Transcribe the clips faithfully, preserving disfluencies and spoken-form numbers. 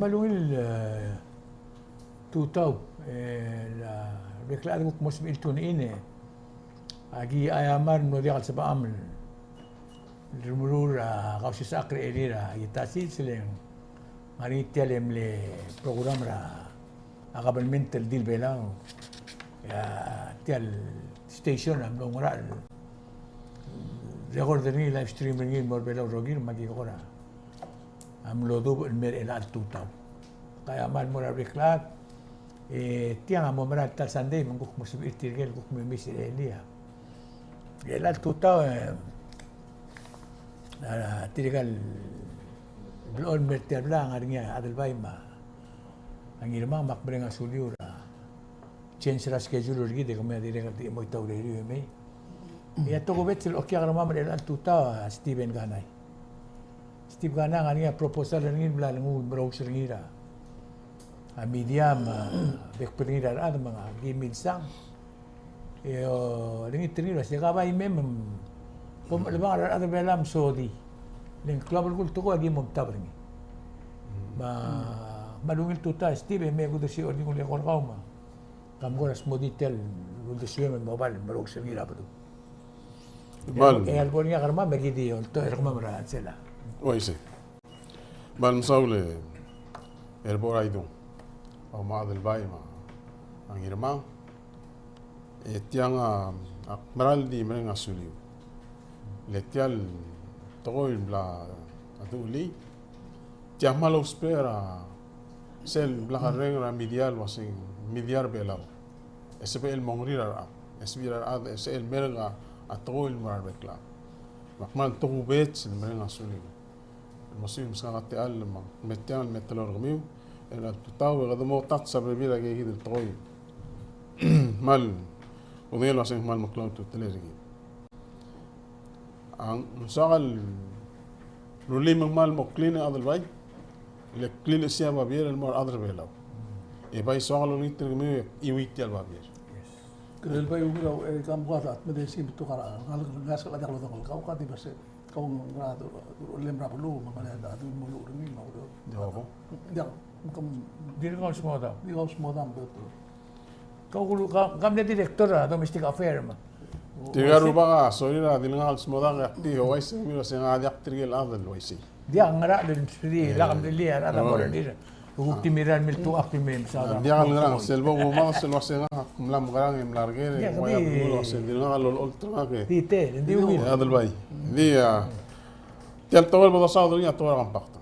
Kmal ungil, e, tutau, e, a rebek el chad, kuk mo sebechir el tune in, e. Aki aiamar el mlo diak el sebecham el remuul er a kausisechakl er a elii er a Ietasils, le ng ngar er ngii tia el mle program er a kabelment el di el Belau. E a tia el station a mlo ngerachel el record er ngii, live stream er ngii el mo er a Belau el rokir, me aki kora a mlo dubech el mei er chelecha el tutau. Kaiamar el mo er a rebek el chad, e tiang a mo mera el ta el Sunday me ng kuk mo sebechir tirke el kuk mo mei er a elii. Chelecha el tutau, e, a, tirka el blechoel el mei er tia el blai a ngar er ngii a Adelbai me a Ngirmang, me ak mereng a suliu er a change er a schedule er kid e kemiu a dirrek el di mo ita el urerir e mei. E a tokubets el okiu er kemam er chelecha el tutau a Steven Kanai. Steve Kanai a ngar er ngii a proposal er ngii el bla lenguu el merous er ngii er a media me a bek el bedengir a rechad me aki milsang. E olengit er ngii el uase ka bai mei me bo mchelebangel a rechad er a Belau el mesodii. Le ng klou a belkul el tekoi e aki mo omtab er ngii. Me a kmal ungil tutau Steve, e mei e kudersii a ordingul eko er kau me Kam kora smodii tia el uldesuem el mo bai el merous er ngii er a beluu. Kmal. E a lebo er ngii a kermam me ki di oltoir er kemam er a chelsel a. Uaisei. Kmal mesaul er Boraidung, a Adelbai me a Ngirmang. E tiang a, ak meral di mereng a suliu. Le tia el tekoi el bla duuli, tia kmal ousbech er a sel bla kerreng er a media el uaseng media er a Belau e sebechel el mo ngerir a rechad, e sebechir a rechad, e sebechel el merk a tekoi el mo er a rebek el chad. Me ak kmal tokubets el mereng a suliu el mo siu meskak a techall me tiang el me teloi er kemiu er a tutau e kede mo touch a bebil er a ikakid el tekoi. Kmal, kudengei el uaseng kmal meklou a ultutelel er kid. A ng soak el rullii me ng kmal mo clean a Adelbai, le clean a sei a babier el mo er a rechad er a Belau. E bai soak el olengit er kemiu e chiuii tia el babier. Yes. Kede bai ungil a, e, kam kuk a ta, me de sei betok a, ngalek, ngalek a diak lodengei, kau ka di base, kau ngar er a, lem er a beluu, me ngar er a, a, di mo luut er ngii, me a, di ko. Diak, Kom, Dilngaol Smodang. Dilngaol Smodang, betok. Kau kulu, ka, kam mle director er a domestic affair me. Tirka el rubak a sorir a Dilngaol Smodang, e ak di ouaisei, me se ng diak tirke el chad el uaisei. Diak, ngerang el sri, lak mle lia, a rechad a mo er ngii. Kuk di mera el miltuak el mei, me sa. Diak el ngerang, sel bo kumes el uaseng ak mla mekerang e mla er ker, e ua diak el uaseng Dilngaol el olecholt er ngak e. Di te, di ungil. E Adelbai. Di a, tia el tekoi el bo dosaod er ngii a tekoi er a compact.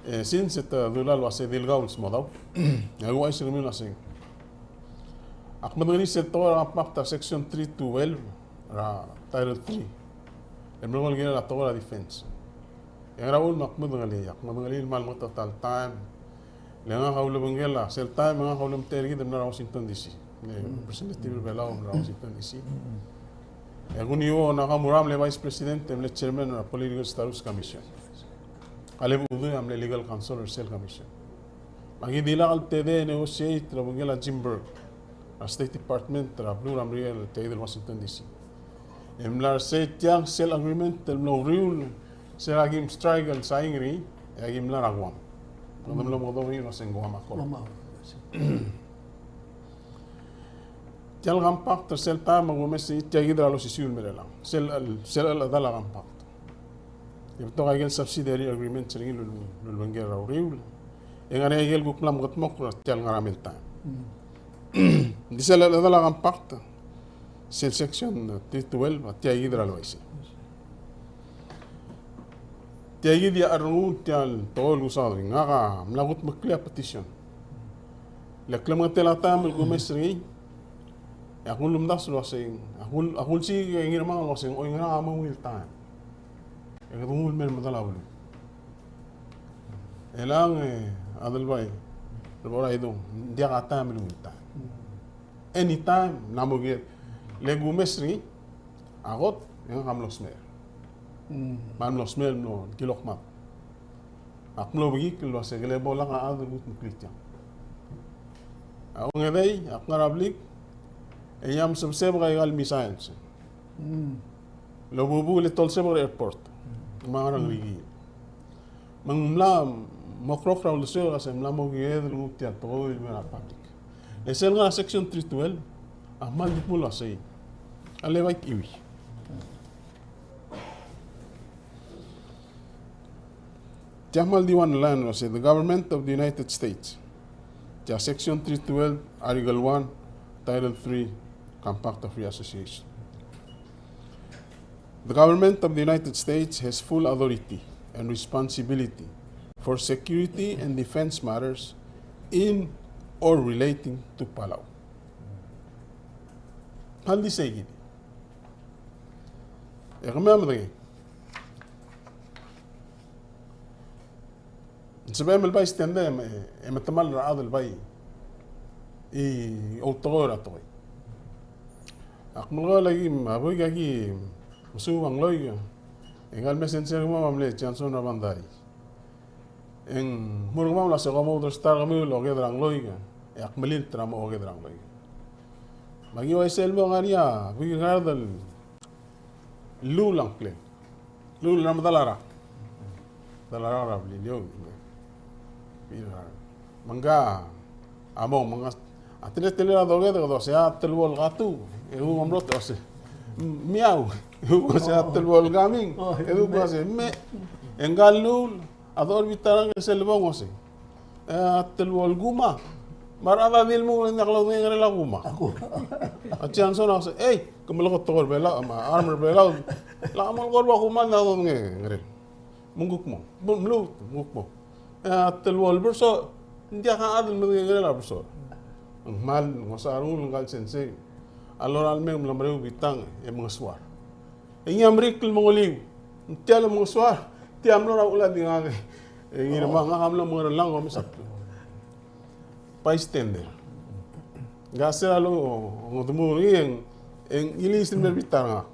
E, since e te dula el uase Dilngaol Smodang, e ak ouchais er kemiu el uaseng, ak medengelii sel tekoi er a compact er a section three twelve er a title three el mlo ngelekel a tekoi er a defense. E ngera uchul me ak medengelii, ak medengelii el kmal mengetet el taem. Le ngak a ulebengkel a, sel taem e ngak a ulemtechei er kid el mla er a Washington D C. Mle representative er a Belau el mla er a Washington D C. E kuniuo Nakamura a mle vice president e mle chairman er a Political Status Commission. A Lebo Udui a mle legal counsel er sel commission. Me aki dilak el tedei e negotiate el obengkel a Jim Berg er a State Department er a beluu er a Merikel el tia kid el Washington D C. E mla er sei tiang sel agreement el mlo uriul, sel aki mstrike el sain er ngii, e aki mla er a Guam. Kede mlo mekedong er ngii el uaseng Guam Accord. Guam Accord. Tia el compact er sel taem a kumes er ngii tia kid er a losisiu el melelang. Sel, sel chedal a compact. E betok a ikel subsidiary agreement er ngii el, el ulebengkel er a uriul. E ngar er ngii a ikel kuk mla mekedmokl er tia el ngar er a mei el taem. Ng di sel chedal a compact, sel section three twelve, a tia kid er a losisiu. Tia kid a cherrungul tia el tekoi el kusaod er ngii, ngak a mla kudmeklii a petition. Le klemengetel a taem el kumes er ngii, e ak ulemdasu el uaseng, ak ul, ak ulsiik e Ngirmang el uaseng, oi, ngerang a mo ungil taem e kede nguu el mei el medal a beluu? Elang, e, Adelbai, Reboraidung, ng diak a taem el ungil taem. Anytime, ng mo kiei. Le kumes er ngii a kot, e ngak a mlo smecher. Me a mlo smecher el mlo kilokmak. Ak mlo bekikl el uase kele bo lak a chad el kudmeklii tiang. A ongedei, ak ngar er a blik, e ng mla mesebesebek a ikal missiles. Lobubu le tolsebek er a airport. Me a ngerang er ngii. Me ng mla, mo klou er a uldesuel el uase ng mla mo kired el nguu tia el tekoi el mei er a public. Le sel ngar er a section three twelve a kmal di dmu el uasei a le bai chiuii. Tia kmal di one line el uasei the government of the United States. Tia section three twelve, article one, title three, Compact of Free Association. The government of the United States has full authority and responsibility for security and defense matters in or relating to Palau. Kmal di sei kid. E kemiu a medengei. Ng sebechem el bai extend e, e metemall er a chad el bai outekoi er a tekoi. Ak melekoi el aki, a buik aki mesuub a ngloik, e ngka el messenger er kemam a mle Johnson er a Bandari. E ng mo er kemam el uase kom ouderstart er kemiu el oked er a ngloik, e ak melilt er a mo oked er a ngloik. Me aki uaisei el mo ngar er ngii a buik el ngar er a Lul a ngklel. Lul er a medal a rak. Medal a rak er a Beliliou. Me ngka a mong, me ngka a teletelel a doked e kede uase a teluo el katu. E kuk omrot e uase miau. E kuk uase a teluo el kaming. E kuk uase me. E ngka el lul a dechor er a bita er a ngklel sel lebong el uase, e, a teluo el kuma. Me a rechad a di lmung e ng diak lodengei ngerel a kuma. A Johnson a uase, ei, ke melekoi a tekoi er a Belau, me a arm er a Belau. Lak mo melekoi a kuma, ng diak lodengei ngerel. Me ng kuk mong. Mluut, me ng kuk mong. E, a teluo el bersoch, ng diak a chad el medengei ngerel a bersoch. Ng kmal ngosar a rengul ngka el sensei a lorael el mei me ng mla mereu a bitang e mengesuar. E ngii a Merikl el mengoliu. Ng tia el mengesuar, tia mlo er a uchul a di ngak. E ngii me ngak a mlo mengerellang e omes a bystander. Ngka sel a longedemuul er ngii e ng, e ng iliis el mei er a bita er ngak.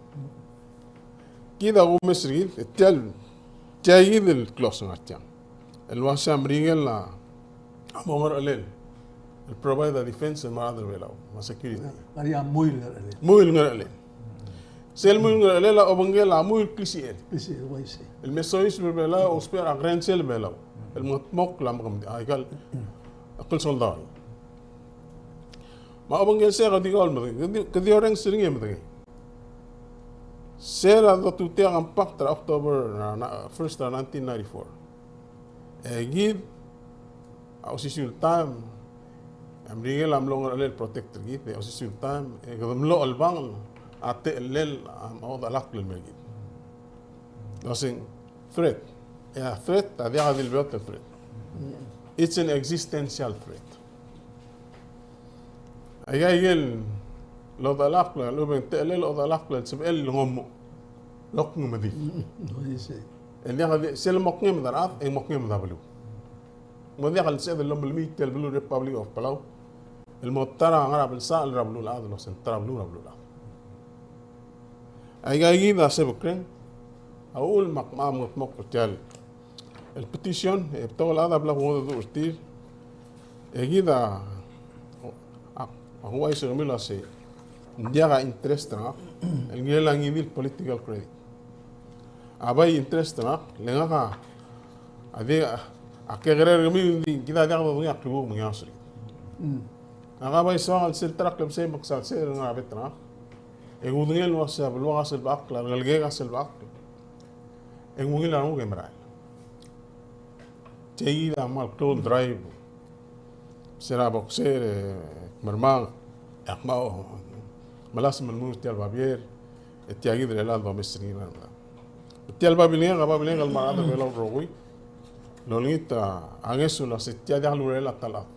Kid a kumes er kid, e tia el, tia kid el close ngar tiang. El uase a Merikel a mo ngerchelel el provide a defense el mo er a rechad er a Belau, me a security. Ngar er ngii a muil ngerchelel. Muil ngerchelel. Sel muil ngerchelel a obengkel a muil klisichel. Klisichel, uaisei. El me soiseb er a Belau, ousbech er a kerensel a Belau. El mengedmokl a mekemd-, a ikal, a klsoldau. Me a obengkel sei a kede di kau el medengei, kede di, kede di orrenges er ngii e medengei. Sel a dotutii a compact er a October, na, na, first er a nineteen ninety-four. E kid a osisiu el taem, e a Merikel a mlo ngerchelel el protect er kid, e osisiu el taem, e kede mlo chelebangel a techellel a mo odelakl el mei er kid. Uaseng threat. E a threat a diak di lebeot el threat. It's an existential threat. Aika ikel odelakl, a lechub e ng techellel odelakl el sebechel el ngomuchel. Lok ng medid. Mm, mm, mm, I see. El diak di, sel mo kngem a rechad, e ng mo kngem a beluu. Ng mo diak el sebeched el lomelemii tia el beluu er a Republic of Palau el mo ta er a ngar er a belsechel er a beluulechad el uase ng ta er a beluu er a beluulechad. Aika kid a sebekreng a uchul me ak mo mengetmokl er tia el petition, e betok el chad a bla kungedecheduch er tir, e kid a, a, a kuuchais er kemiu el uase ng diak a interest er ngak el kirel a ngii di el political credit. A bai interest er ngak, le ngak a, a di, a, a kekerei er kemiu, ng di, kid a diak dodengei a klukuk me ng ngeasek. Mm. Ngak a bai soak el sel ta er a klebesei me ak sal sel ngar er a bek er ngak. E kudengei el uase a beluak a selbechakl, a rengelekek a selbechakl, e ng ungil a renguk e merael. Tia kid a kmal klou el drive. Se er a boxer, e, mermang, e ak mo melasem el mong er tia el babier, e tia kid er chelechang el domes er ngii er a medam. Tia el babilngek, a babilngek el mo er a rechad er a Belau el rokui el olengit a ngeso el uase tia diak lurerel a ta el chad.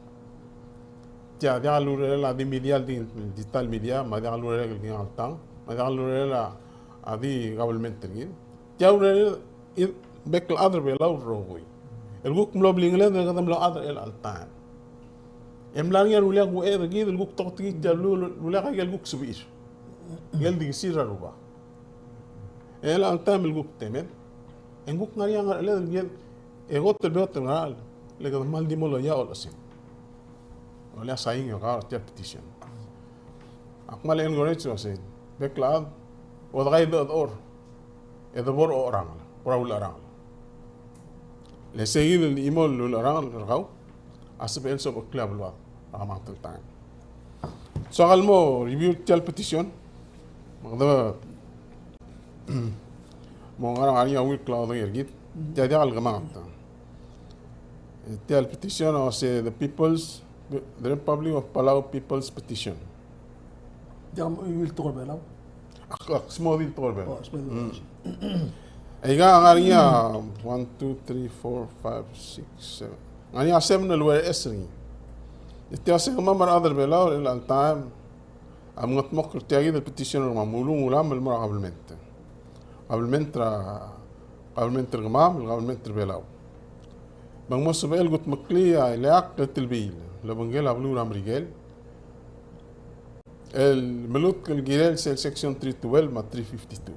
Tia diak lurerel a di media, di, di ta el media, me a diak lurerel el kingal tang, me a diak lurerel a di government er kid. Tia urerel, bek el chad er a Belau el rokui el kuk mlo blingeled e kede mlo chad er chelecha el taem. E mla er ngii a ruleak uchei er kid el kuk toketekii tia el beluu, ruleak a ikel kuk sebechir. Ikel di kesir er a Rubak. E chelecha el taem el kuk temed, e ng kuk ngar er ngii a ngercheled el kired, e kot el beot el ngerachel, le kede kmal di mo loia a olechesem. Olea sain e kau er tia el petition. Ak kmal encourage el uase, bek el chad, odekaidechor, e de bo er a ocherangel, bo er a ulecherangel. Le sei kid el chimo el ulecherang er kau a sebechel el sobecheklii a beluad er a kemanget el taem. So ak el mo review er tia el petition. Me kede mo ngar er ngii a ungil klaodengei er kid. Tia diak el kemanget. Tia el petition a se the People's, the Republic of Palau People's Petition. Diak el mo ungil tekoi er a Belau. Ak, ak smodii el tekoi er a Belau. Oh, smodii el tekoi er a Belau. Aika a ngar er ngii a one, two, three, four, five, six, seven. Ngar er ngii a seven el uleres er ngii. E tia se kemam a rechad er a Belau er chelecha el taem a mengetmokl er tia kid el petition er kemam, uluulam el mo er a kabelment. Kabelment er a, kabelment er kemam, el kabelment er a Belau. Me ng mo sebechel el kutmeklii a ileakl el telbiil el obengkel a beluu er a Merikel el melutk el kirel sel section three twelve me a three fifty-two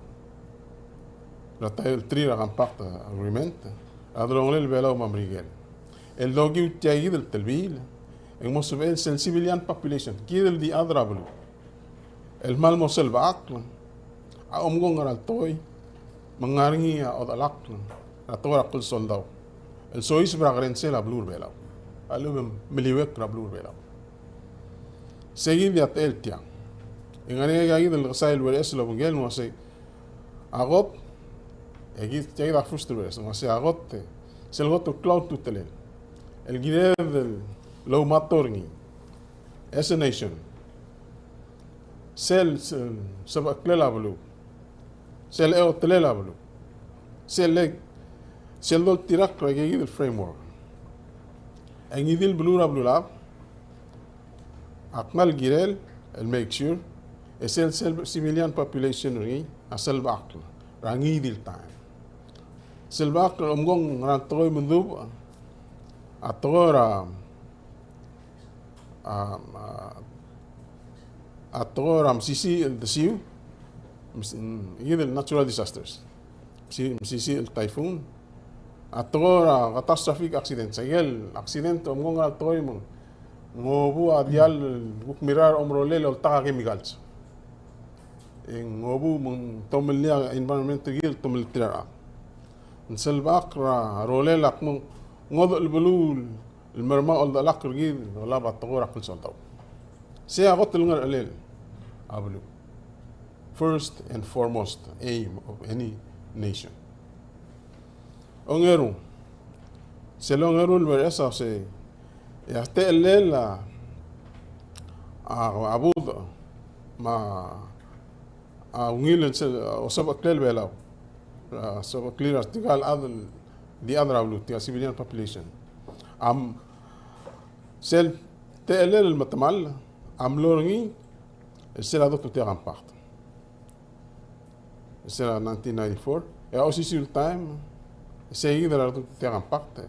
er a Title three er a Compact Agreement a delongelel Belau me a Merikel el dokiu tia kid el telbiil e ng mo sebechel sel civilian population, kid el di chad er a beluu, el kmal mo selbechakl a omko ngera el tekoi me ng ngar er ngii a odechelakl er a tekoi er a klsoldau el soiseb er a kerensel a beluu er a Belau, a lechub e meliuekl er a beluu er a Belau. Sei kid a techel tiang. E ng ngar er ngii a kid el kesai el uleres el obengkel el uasei a kot, e kid, tia kid a first el uleres, el uasei a kot, e sel kot el klou a ultutelel el kired el oumato er ngii as a nation, sel, sel sebecheklel a beluu, sel eotelel a beluu, sel, sel doltirakl er a ike kid el framework. E ngii di el beluu er a beluulechad a kmal kirel el make sure e sel, sel civilian population er ngii a selbechakl er a ngii di el taem. Selbechakl er a omko ngera el tekoi me dubech, a tekoi er a, a, a, a tekoi er a mesisiich el desiu, mes-, mm, kid el natural disasters. Mesi-, mesisiich el typhoon, a tekoi er a catastrophic accidents. Aike el accident el omko ngera el tekoi me ng obu a diall el kuk mirrael er a omerolel el oltak a chemicals. E ng obu me ng tomellii a environment er kid el tomeltir a rechad. Ng selbechakl er a rolel a kmo ng ngodech el beluu el mermang a oldechelakl er kid el olab a tekoi er a klsoldau. Sei a kot el ngerechelel a beluu. First and foremost aim of any nation. Ongeru. Sel ongeru el uleres a se, e a techellel a, a, a budech me a ungil el sel, a, osebecheklel Belau. A, osebecheklii er tirka el chad el di chad er a beluu, tirka el civilian population. Am, sel techellel el metemall a mlo er ngii el sel a dotuu tia compact. Sel nineteen ninety-four, e a osisiu el taem, sei kid a dotuu tia compact.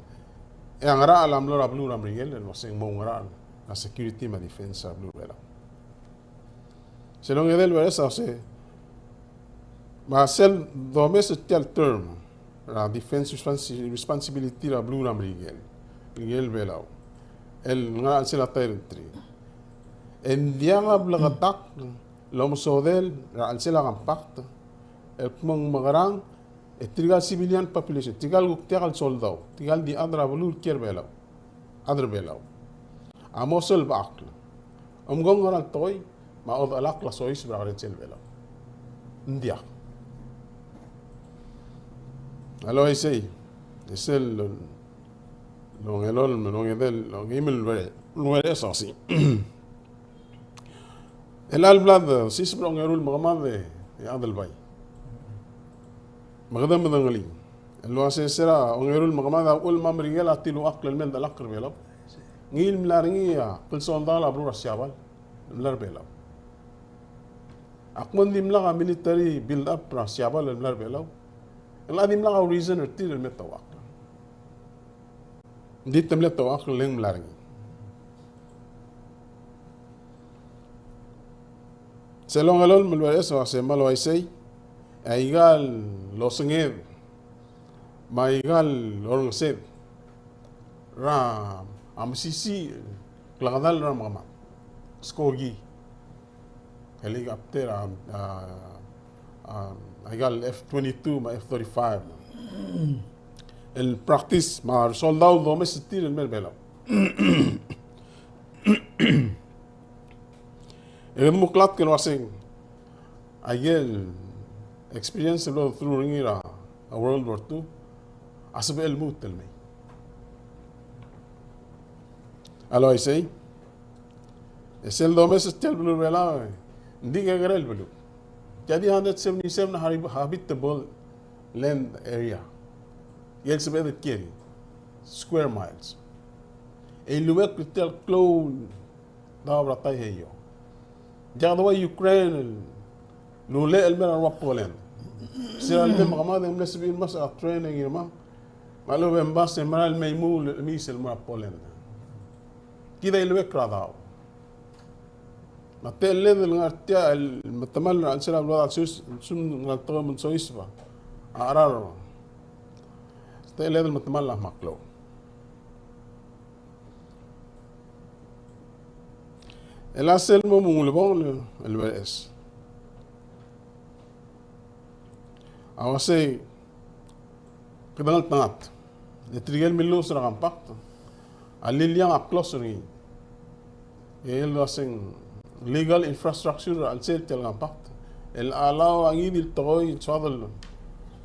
E a ngerachel a mlo er a beluu er a Merikel el uasei ng mo oungerachel a security me a defense er a beluu er a Belau. Sel ongedei el uleres a se, me sel domes er tia el term er a defense responsi-, responsibility er a beluu er a Merikel, Merikel Belau, el ngar er a chelsel a Title three. E ng diak a bleketakl el omesodel er a chelsel a compact el kmo ng mekerang e tirka el civilian population, tirka el kuk diak el soldau, tirka el di chad er a beluu el kiei er a Belau, chad er a Belau, a mo selbechakl, omko ngera el tekoi me a odechelakl a soiseb er a kerensel Belau. Ng diak. A le uaisei, e sel ongelolem, ongedei, ongeim el uleres a se, chelecha el bla de siseb er a ongeru el mekemad e a Adelbai, me kede medengelii el uasei se er a ongeru el mekemad a uchul me a Merikel a tilechakl el mei el dechelakl er a Belau, ngii el mla er ngii a klsoldau er a beluu er a Siabal el mla er a Belau. A kmo ng dimlak a military build up er a Siabal el mla er a Belau, e ng dimlak a reason er tir el me touchakl. Ng di te mle touchakl e ng mla er ngii. Sel ongelolem el uleres a se me a le uaisei, e aika el osenged me aika el orrengesed er a mesisiich el klekedall er a mekemad, skoki, helicopter, a, a, a, aika el F twenty-two me a F thirty-five. el practice me a resoldau el domes er tir el mei er a Belau. E kede muklatk el uaseng a ikel experience el blo through er ngii er a World War Two a sebechel el lmuut el mei. A le uaisei, e sel domes er tia el beluu er a Belau, e ng di kekerei el beluu. Tia di hundred seventy-seven habitable land area. E ng sebeched el kiei er ngii, square miles. E iluekl er tia el klou el daob er a Taiheio. Diak dua Ukraine el ulechel el mei er a rua Poland. Se er a leme me kemad e ng mle sebechir el mesa a train e ngii me a lechub e ng bas e merael el mei mul el chemiis el mo er a Poland. Kid a iluekl er a daob. Me a techelled el ngar tia el metemall er a chelsel a beluad a lsekum ng ngar er a tekoi el soiseb a cheral. Techelled el metemall a kmal klou. E a sel mo ulebongel el, el beches a uasei, kede ngeltengat. E tirke el milluches er a compact a liliang a clause er ngii. E el uaseng legal infrastructure er a chelsel tia el compact el allow a ngii di el tekoi el soad el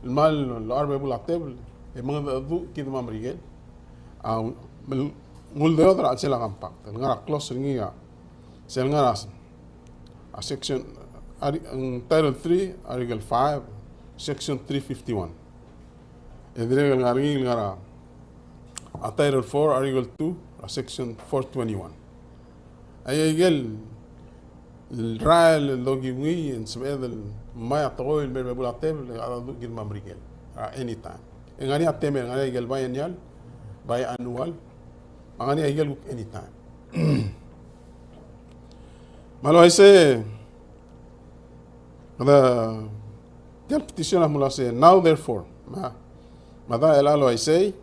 kmal locha er a bebul a tebel e mengedecheduch kid me a Merikel a uldesued er a chelsel a compact el ngar er a clause er ngii a sel ngar er a, a section, a, Title three, Article five, Section three fifty-one. E dirrek el ngar er ngii el ngar er a, a Title four, Article two, a Section four twenty-one. A ikel rael el dokiu ngii e ng sebeched el ngmai a tekoi el mei er a bebul a tebel e a decheduch kid me a Merikel er a anytime. E ng ngar er ngii a temel, ng ngar er ngii a ikel biennial, biannual, me ng ngar er ngii a ikel kuk anytime. Me a le uaisei, kede, tia el petition a mle uasei, now therefore, me a, me a ta el a le uaisei,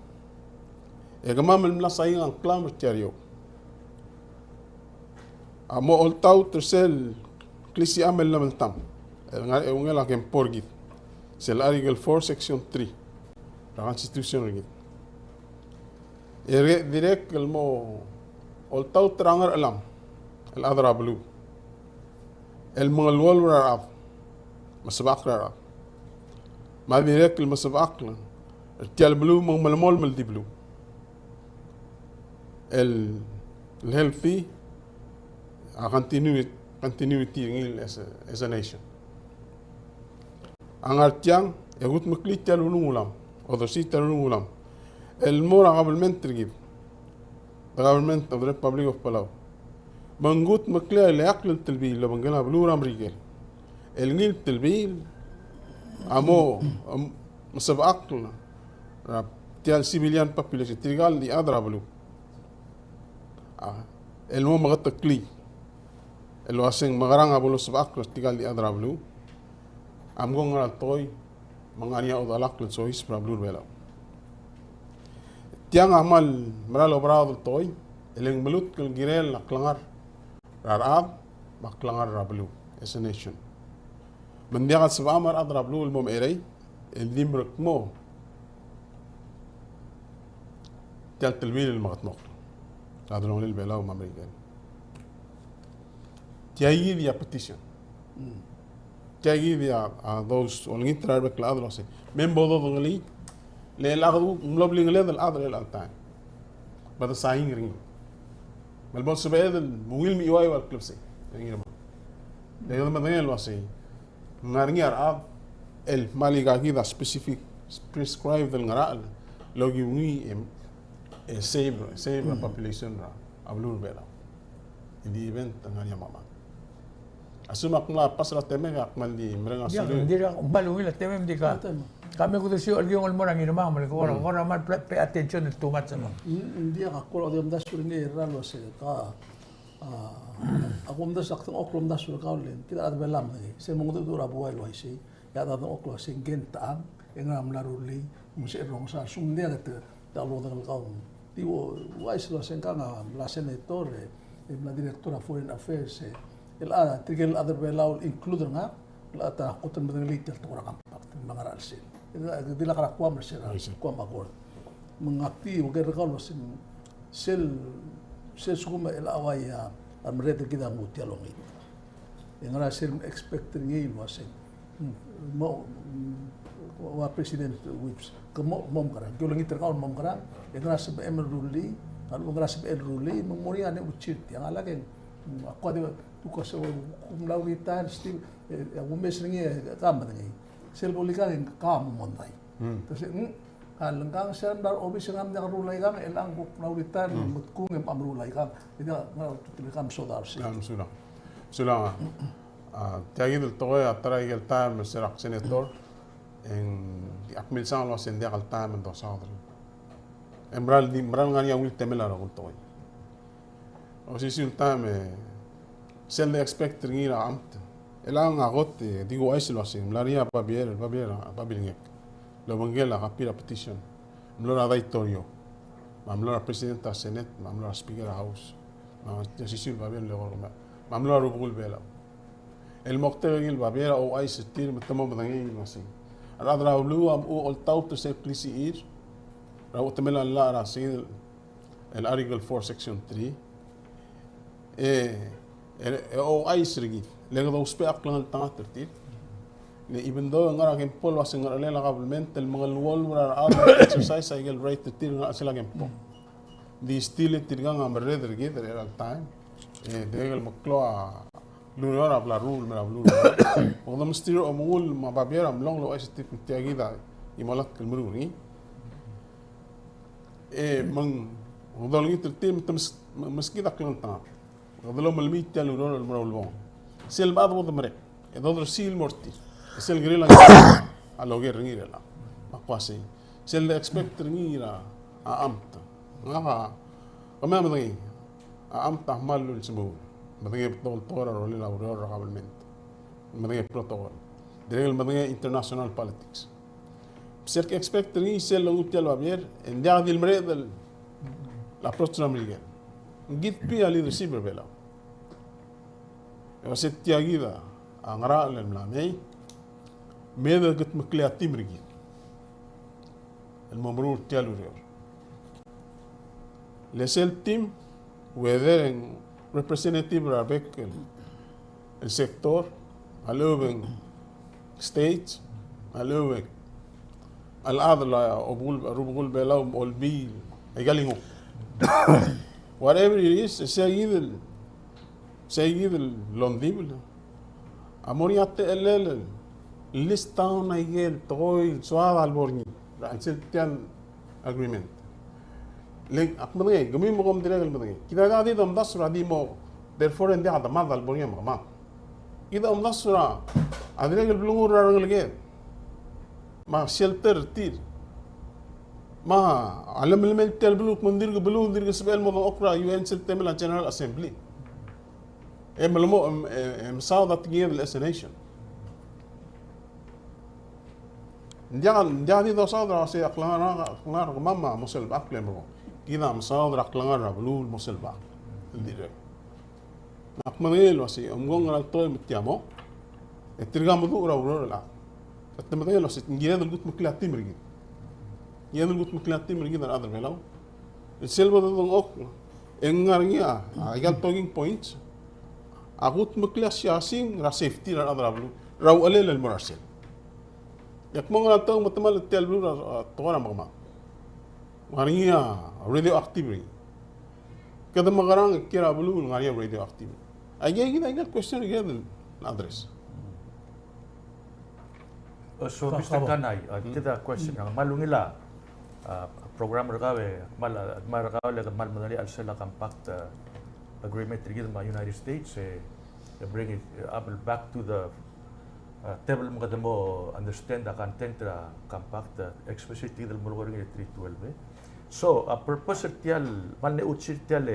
e kemam el mla sain a ngklam er tia er eou a mo oltaut er sel klisicham el llemeltam el ngar er a eungel a kempor kid, sel Article four, Section three er a Constitution er kid. E dirrek el mo oltaut er a ngerchelam el chad er a beluu el mengeluolu er a rechad, mesebechakl er a rechad. Me a dirrek el mesebechakl er tia el beluu me ng melemolem el di beluu el, el healthy, a continui-, continuity er ngii el as a, as a nation. A ngar tiang, e kudmeklii tia el ulungulam, odersii tia el ulungulam el mo er a government er kid, the government of the Republic of Palau. Me ng kudmeklii a ileakl el telbiil el obengkel a beluu er a Merikel el ngii el telbiil a mo, em, mesebechakl er a tia el civilian population, tirka el di chad er a beluu. A, el mo meketeklii el uaseng mekerang a bo losebechakl er tirka el di chad er a beluu a mkong er a tekoi me ng ngar er ngii a odelakl el soiseb er a beluu er a Belau. Tiang a kmal mera el oberaod el tekoi el ng melutk el kirel a klengar er a rechad me a klengar er a beluu as a nation. Me ng diak a sebecham a rechad er a beluu el mo mecherei el di merekmo tia el telbiil el mekedmokl er a delongelel Belau me a Merikel. Tia kid a petition. Mm. Tia kid a, a those olengit er a rebek el chad el uasei me bo dodengelii, le chelecha kede mlo blingeled el chad er chelecha el taem, me de sain er ngii. Me le bo lsebeched el ungil me chiuaiu a le klebesei er ngii me, le kede medengei el uasei ng ngar er ngii a rechad el kmal ika kid a specific prescribed el ngerachel el okiu ngii e, e save, save a population er a beluu er a Belau. In the event ng ngar er ngii a mechemad. A lsekum ak mla pass er a temem e ak kmal di mereng a sulir. Ng dirkak kmal ungil a temem, ng di ka, ka me kudesiu el kiung el mo er a Ngirmang me le kora, kora kmal pay attention el too much, no? Ng diak, ak kora di omdasu er ngii er a uasei ka A, a kumdasu, ak dengchokl el omdasu er kau el kid a rechad er a Belau me ng, se mo mengedecheduch er a buai el uaisei, e a dengchokl el uasei ngke ng techang, e ngera a mla rullii, me ng sebechel el rongesii a lsekum ng diak e te, te ulengdengei el kau. Di ua, uaisei el uasei ngkang a mla senator, e, e mla director er a Foreign Affairs, e, el a, tirke el chad er a Belau el include er ngak, el a ta kot el medengelii tia el tekoi er a compact, me a ngar er a chelsel. E, di lak er a Guam er se er a, Guam Accord. Me ng ak di oker er kau el uaseng sel, sel sekum e chelecha uai a, a merreder er kid a nguu tia el ongit, e ngera sel expect er ngii el uaseng, mm, mo, mm, ua President Whipps, ke mo, mo mekerang, ke olengit er kau el mo mekerang, e ngera sebechem el rullii, a lechub e ngera sebechel el rullii, me ng mo er ngii a neuchir er tiang, a lak e ng, mm, ak kuk di, tu ko se, kum mla retire, still, e, e, kumes er ngii, e, ke medengei. Sel bo likang e ng kau a mo mondai. Hmm. Te se, mm, a lengkang se a mla er a obis e ng diak a meruul a ikang, e chelechang kuk mla retire, hmm, me tkung e ng meruul a ikang. E diak, ng ultutelel a ikang, mesulang. A, mesulang. Mesulang a. A, tia kid el tekoi a ta er a ikel taem el se er a senator, e ng, ak milsang el uaseng diak el taem el dosaod er ngii. E meral di, meral ngar er ngii a ungil temel a rokui el tekoi. Osisiu el taem e sel de expect er ngii er a amt. Chelechang a kot e di kuchais el uaseng mla er ngii a babier, babier, babilngek el obengkel a copy er a petition. Mlo er a daitorio, me a mlo er a president er a Senate, me a mlo er a speaker er a House, me a osisiu el babier el mle kora, me a mlo er a rubekul Belau. El moktek er ngii el babier a ouchais er tir me te mo medengei el uaseng a rechad er a beluu a mo oltaut er sel klisichir er a uchetemel a llach er a sel el Article four, Section three, e, e, e ouchais er kid, le kede ousbech a klengeltengat er tir. Le even though e ngar er a kempo el uaseng ngerchelel a government el mengeluolu er a rechad el exercise a ikel right er tir el ngar er sel kempo, di still e tirkang a merreder er kid er chelecha el taem. E dirrek el meklou a el ureor a bla leruul el mei er a beluu. Me kede mesterir a omengull me a babier a mlong el ouchais er tir me tia kid a chimolatk el meruul er ngii. E me ng, me kede olengit er tir me te mes-, me-, meskid a klengeltengat. Me kede lomelemii tia el ureor el mo er a ulebongel. Sel bechad bo de merek e dodersii el mo er tir, e sel kirel a, a loker er ngii er chelechang. Me ak uasei, sel de expect er ngii er a, a amt. Ngak a, kemam a medengei a amt a kmal lulsemouii. Medengei a betok el tekoi er a rolel a ureor er a government. Medengei a protocol. Dirrek el medengei a international politics. Sel ke expect er ngii sel longuu tia el babier, e ng diak di le mereched el approach er a Merikel. Ng kid a leadership er a Belau. E uase tia kid a ngerachel el mla mei, me de kudmeklii a team er kid el mo meruul tia el ureor. Le sel team, whether e ng representative er a rebek el, el sector, a lechub e ng state, a lechub e ng a rechad el obul, rubekul Belau, Olbiil, aika el nguu. Whatever it is, e sei kid el, sei kid el ongdibel a mo er ngii a techellel el list down a ikel tekoi el soad a lebo er ngii er a chelsel tia el agreement. Le ak medengei, kemiu me kom dirrek el medengei. Kid a diak di domdasu er a di mo, therefore e ng diak a demad a lebo er ngii me kemam. Kid a omdasu er a dirrek el blengur er a rengeleked me a shelter er tir me a lemelemel tia el beluu, me ng dirk beluu, ng dirk sebechel el mo dengchokl er a U N sel temel a General Assembly. E melemolem, e, e mesaod a tekinged el as a nation. Ng diak, ng diak di dosaod er a se a klengar, a klengar er kemam a mo selbechakl el mo. Kid a mesaod er a klengar er a beluu el mo selbechakl el dirrek. Ak medengei el uasei, omko ngera el tekoi me tia mo, e tirka meduch er a ureor el chad. E te medengei el uasei, ng kired el kudmeklii a team er kid. Kired el kudmeklii a team er kid a rechad er Belau. E sel bo dodengchokl, e ng ngar er ngii a, a, aika el talking points a kudmeklii a siasing er a safety er a rechad er a beluu er a uchelel el mo er a sel. E ak mo ngera el tekoi me te mle er tia el beluu er a, a, tekoi er a mekemad. Ngar er ngii a radioactive er ngii. Kede mekerang e kiei er a beluu el ngar er ngii a radioactive? Aika, aika kid a question el kired el address. Uh, so, Mister Kanai, uh, kid a question, a kmal ungil a, uh, program er kau e, kmal, uh, kmal er kau el kmal medengelii a chelsel a compact, uh, agreement er kid me a United States, e, e bring it, uh, up back to the, uh, table me kede mo understand a content er a compact, uh, especially tia kid el mo er ngii el three twelve, e. So, a purpose er tia el, kmal mle chuchil er tia el,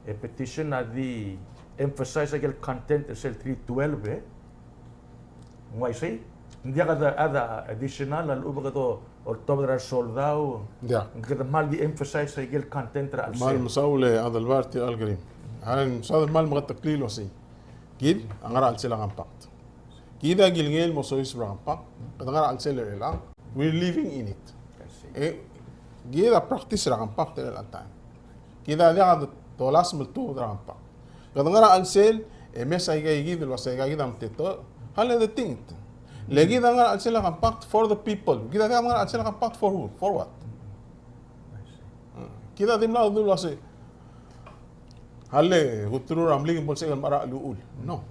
e, petition a di emphasize aike el content er sel three twelve, e. Ng uaisei, ng diak a chad a additional a lechub e kede oltobed er a resoldau, ng kede kmal di emphasize aike el content er a chelsel. Kmal mesaul e Adelbart er tia el kerim. A reng, mesaod el kmal meketeklii el uasei, kid a ngar er a chelsel a compact. Kid a kilengei el mo soiseb er a compact, kede ngar er a chelsel er chelechang. We're living in it. E, Kid a practice er a compact er chelecha el taem. Kid a diak dolasem el tuobed er a compact. Kede ngar er a chelsel, e mes aika ikid el uasei aika kid a meteet. Hale de tingit. Le kid a ngar er a chelsel a compact for the people. Kid a diak ngar er a chelsel a compact for who? For what? Kid a dimlak dul uasei, hale, kuteru er a mlik me bo lsebechek el mechar a cheluchul. No.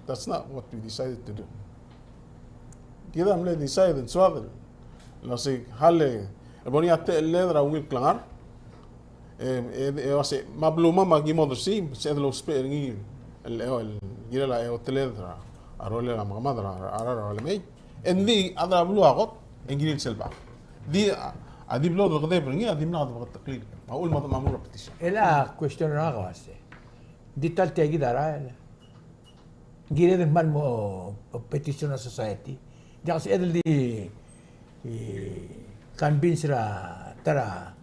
That's not what we decided to do. Kid a mle decide el soad el uasei, hale, e bo er ngii a techelled er a ungil klengar. E, e, e uasei, me a belumam a ki mo odersii, sebeched el ousbech er ngii el, el, el kirel a eoteled er a rolel a mekemad er a, er a, er a lemei. E ng di a chad er a beluu a kot, e ng kirir sel bechak. Di a, a di blo dekedeb er ngii, a dimlak debeketeklii. Me a uchul me a meruul a petition. E le a question er ngak a uasei, ng di ta el tia kid a rael. Ng kired el kmal mo petition er a society. Ng diak sebeched el di, e, convince er a ta er a,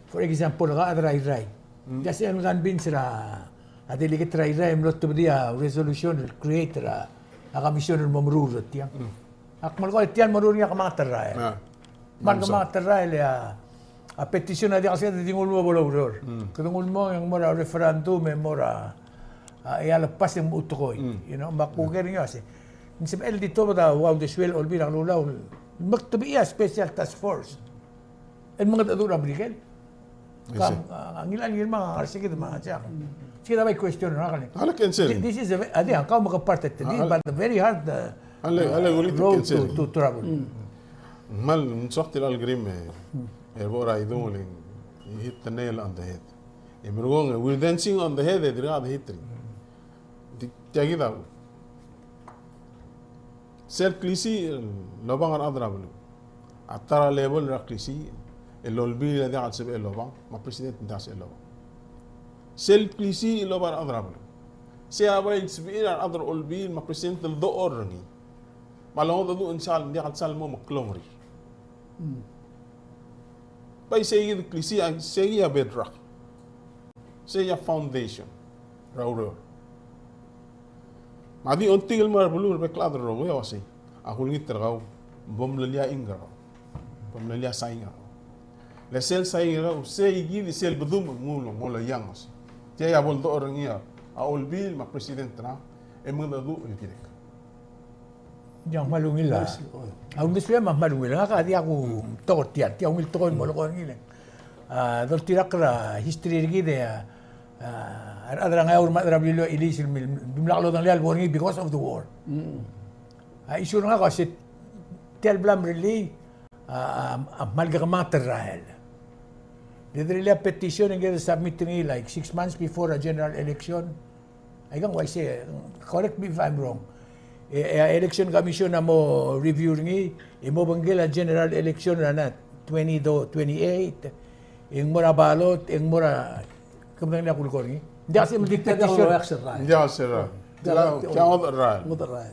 for example, a chad er a Irrai. Mm. Ng diak sebeched el convince er a, a delegate er a Irrai el mlo tobedii a resolution el create er a, a commission el mo meruul er tiang. Mm. Ak melekoi tia el meruul er ngii a kemanget el rael. Ah. Me a kemanget el rael e a, a petition a diak el sebeched el di nguu el mo bo loureor. Mm. Kede nguu el mo, e ng mo er a referendum, e mo er a, a, e a le pass e ng mo tekoi. Mm. You know, me a kuker er ngii a uasei, ng sebechel el di tuobed a ua uldesuel a Olbiil er a Kelulau el meketebechii a special task force el mengedecheduch er a Merikel. I see. Ka, a, ngilai, ngilai me a ngar er sei kid me a, sei kid a bai question er ngak el. Hale, cancel. Thi-, this is a ve-, a di, a kau me ke part er tia, but a very hard, uh, hale, hale, uh, road to, to travel. Mm. Kmal, ng soak tia el krim e, e bo er a idung el, you hit the nail on the head. E merekong, e we're dancing on the head, e dirkak de hit er ngii. Di, tia kid a Sel klisiich el obang a rechad er a beluu. A ta er a level er a klisiich el olbiil a diak el sebechel el obang, me a president a diak el sebechel el obang. Sel klisiich el obang a rechad er a beluu. Sei a bai sebechir a rechad er a olbiil me a president el dechor er ngii. Me a longedecheduch e ng sal, ng diak el sal mo meklou er ngii. Hmm. Bai sei kid el klisiich, sei kid a bedrock. Sei a foundation er a ureor. Me a di ongtil el mo er a beluu er a bek el chad el rokui a uasei, a kulengit er kau, bo mlelii a ink er kau, bo mlelii a sain er kau. Le sel sain er kau, sei kid sel bedul el nguu el mo loia el uasei, tia a bo ledechor er ngii a olbiil me a president er a, e mengedecheduch el kirek. Ng kmal ungil a. Yes, oh. A uldesuem a kmal ungil. Ngak a diak kubetok er tia, tia ungil tekoi el mo lekoi er ngii. A, doltirakl er a history er kid e, a, a rechad er a Ngeaur me a rechad er a Beliliou a chiliis el mil-, dimlak lodengelii a lebo er ngii because of the war. Mm. A issue er ngak a se tia el bla mrellii, a, a, a kmal kemanget el rael. Kede rirellii a petition e kede submit er ngii like six months before a general election. Aikang uaisei, correct me if I'm wrong. E, e a election commission a mo review er ngii, e mo obengkel a general election er a twenty twenty-eight, e ng mo er a ballot, e ng mo er a, ke medengelii a kulekoi er ngii. Ng diak sei, ng di petition. Ng diak sei er a. Ng diak sei er a. Ng diak sei er a. Ng diak sei er a.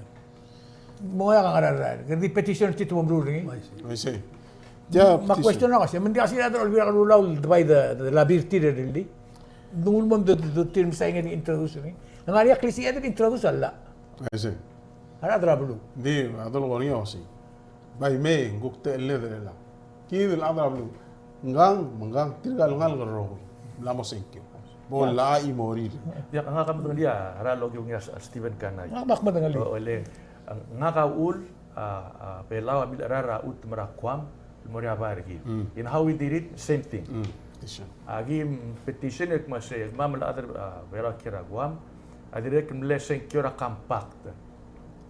Mo er a ngar er a, ke di petition er tir el mo meruul er ngii. I see. I see. Tia me a petition. Question er a uasei, me ng diak sei a rechad er a Olbiil er a Kelulau el by the, the lobby er tir el di. Ng di nguu el mo de, de, de tir me sain e di introduce er ngii. Ng ngar er ngii a klisiich e di introduce a llach. I see. A rechad er a beluu. Di, a dolekoi er ngii a uasei, bai mei, ng kuk techelled er chelechang. Kid el chad er a beluu. Ngkang, me ngkang, tirka el ngalek el rokui. Mla mo sengkio. Bo llach a chimorir. Diak, ngak a medengelii a rechad el okiu ngii a Stephen Kanai. Ngak a medengelii. O, o, le, ngak a uchul, a, a, Belau a milecherael er a chutem er a Guam el mo er a bai er kid. Mm. In how we did it, same thing. Mm. Petition. A ki petition e kmo sei, kemam el chad er a, Belau el kiei er a Guam, a dirrek el mle sengkio er a compact.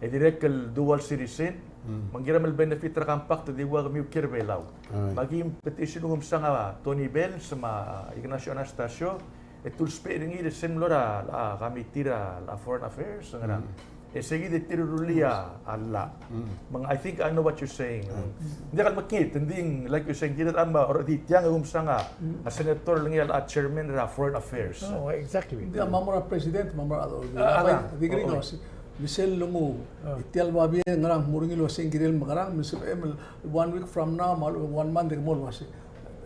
E dirrek el dual citizen, mm, me ng kirem el benefit er a compact e di ua kemiu el kiei er a Belau. Ai. Me a ki petition e ng omsang a Tony Bells me a Ignacio Anastacio, e te ulsbech er ngii er sel mlo er a, a, committee er a, a Foreign Affairs, ngerang. Mm. E sei kid e te rullii a llach. Mm. Me ng, I think I know what you're saying. Mm. Ng diak el mekngit, ng di, like you're saying, kid a mla er di tiang e omsang a, mm, a senator el ngii a chairman er a Foreign Affairs. Oh, exactly. Ng di a mo er a president, mo er a, a, a, di kid a, oh, oh. Me sel lenguu, e tia el babier e ngerang, mo er ngii el uasei ng kirel mekerang, me sebechem el one week from now, me a lechub e one month e ke mo el uasei.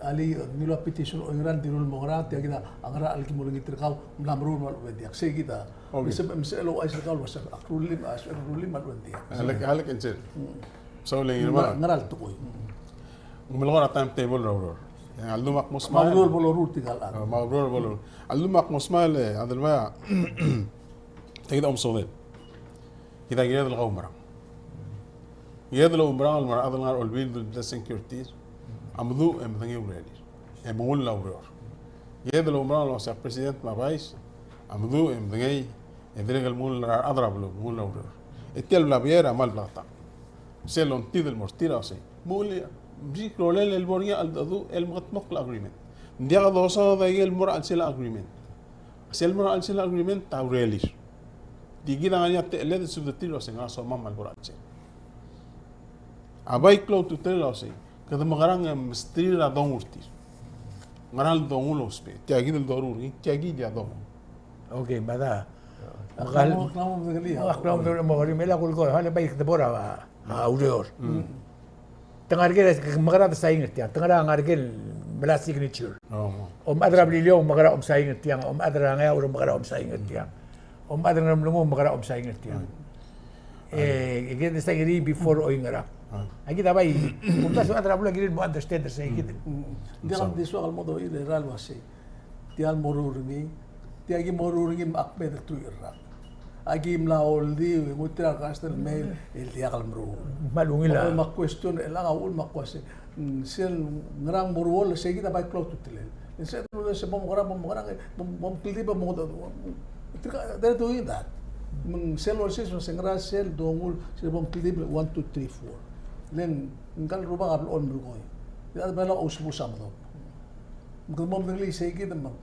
Alii, ngiluu a petition, oingerang, dilu el mo ngerang, tia kid a ngerachel el ki mo olengit er kau, mla meruul me a lechub e ng diak. Sei kid a. Okay. Me sebechem el ouchais er kau el uasei, ak rullii, a sebechek el rullii me a lechub e ng diak. Alek, alek, cancel. Mm. So, le, ngera el tekoi. Mm. Ng melekoi er a timetable er a ureor. A ldu me ak mo smile. Me a ureor bo loruul tirka el chad. A, me a ureor bo loruul. A ldu me ak mo smile, e, Adelbai, tia kid a omesodel. Kid a kired el kaumerang. Kired el oumerang el mo er a chad el ngar er a Olbiil el blessing er tir. A meduch e medengei a urerir. E mengull a ureor. Kired el oumerang el uasei a president me a vice. A meduch e medengei. E dirrek el mengull er a rechad er a beluu, mengull a ureor. E tia el bla ber a kmal bla ta. Sel ongtid el mo er tir a uasei. Mengull, msik rolel el bo er ngii a cheldecheduch el mekedmokl a agreement. Ng diak dosaod a ikel mo er a chelsel a agreement. Sel mo er a chelsel a agreement a urerir. Di kid a ngar er ngii a techelled el subed er tir el uasei ngera somam el bo er a chelsel. A bai klou a ultutelel a uasei, kede mekerang e mesterir a dongu er tir. Ngera el dongu el ousbech, tia kid el doruul er ngii, tia kid a dongu. Okay, bada. Ak mla mo, ak mla mo medengelii. Ak mla mo medengelii, me a kulekoi, hale bai kede bo er a a ureor. Te ngar er ker, ke mekerang e de sign er tiang, te ngar er a ngar er ker el mla signature. Omechad er a Beliliou a mekerang e sign er tiang, omechad er a Ngeaur a mekerang e sign er tiang. Omechad er a Ngeremlengui a mekerang e sign er tiang. E, e kede sign er ngii before oingerang. Aki di bai, kumdasu a chad er a beluu a kirir el mo understand er sei kid. Ng diak di soak el mo doiu er a uasei. Tia el moruul er ngii, tia ki moruul er ngii me ak mei e de truich el rak. Aki mla oldiu, e nguu tir a request el mei el diak el meruul. Me a ungil a. Me a question er chelechang a uchul me ak uasei, mm, sel ngerang moruul, sei kid a bai klou a ultutelel. E sel, sel bo mekerang, bo mekerang, bo, bo mkldibel, bo, tirka, they're doing that. Me ng sel olsiseb, se ngera sel donguu, sel bo mkldibel, one, two, three, four. Le ng, ngka el rubak a blechoel melekoi. Tia el bai lak ousbech a medok. Me kede mo medengelii sei kid me ng,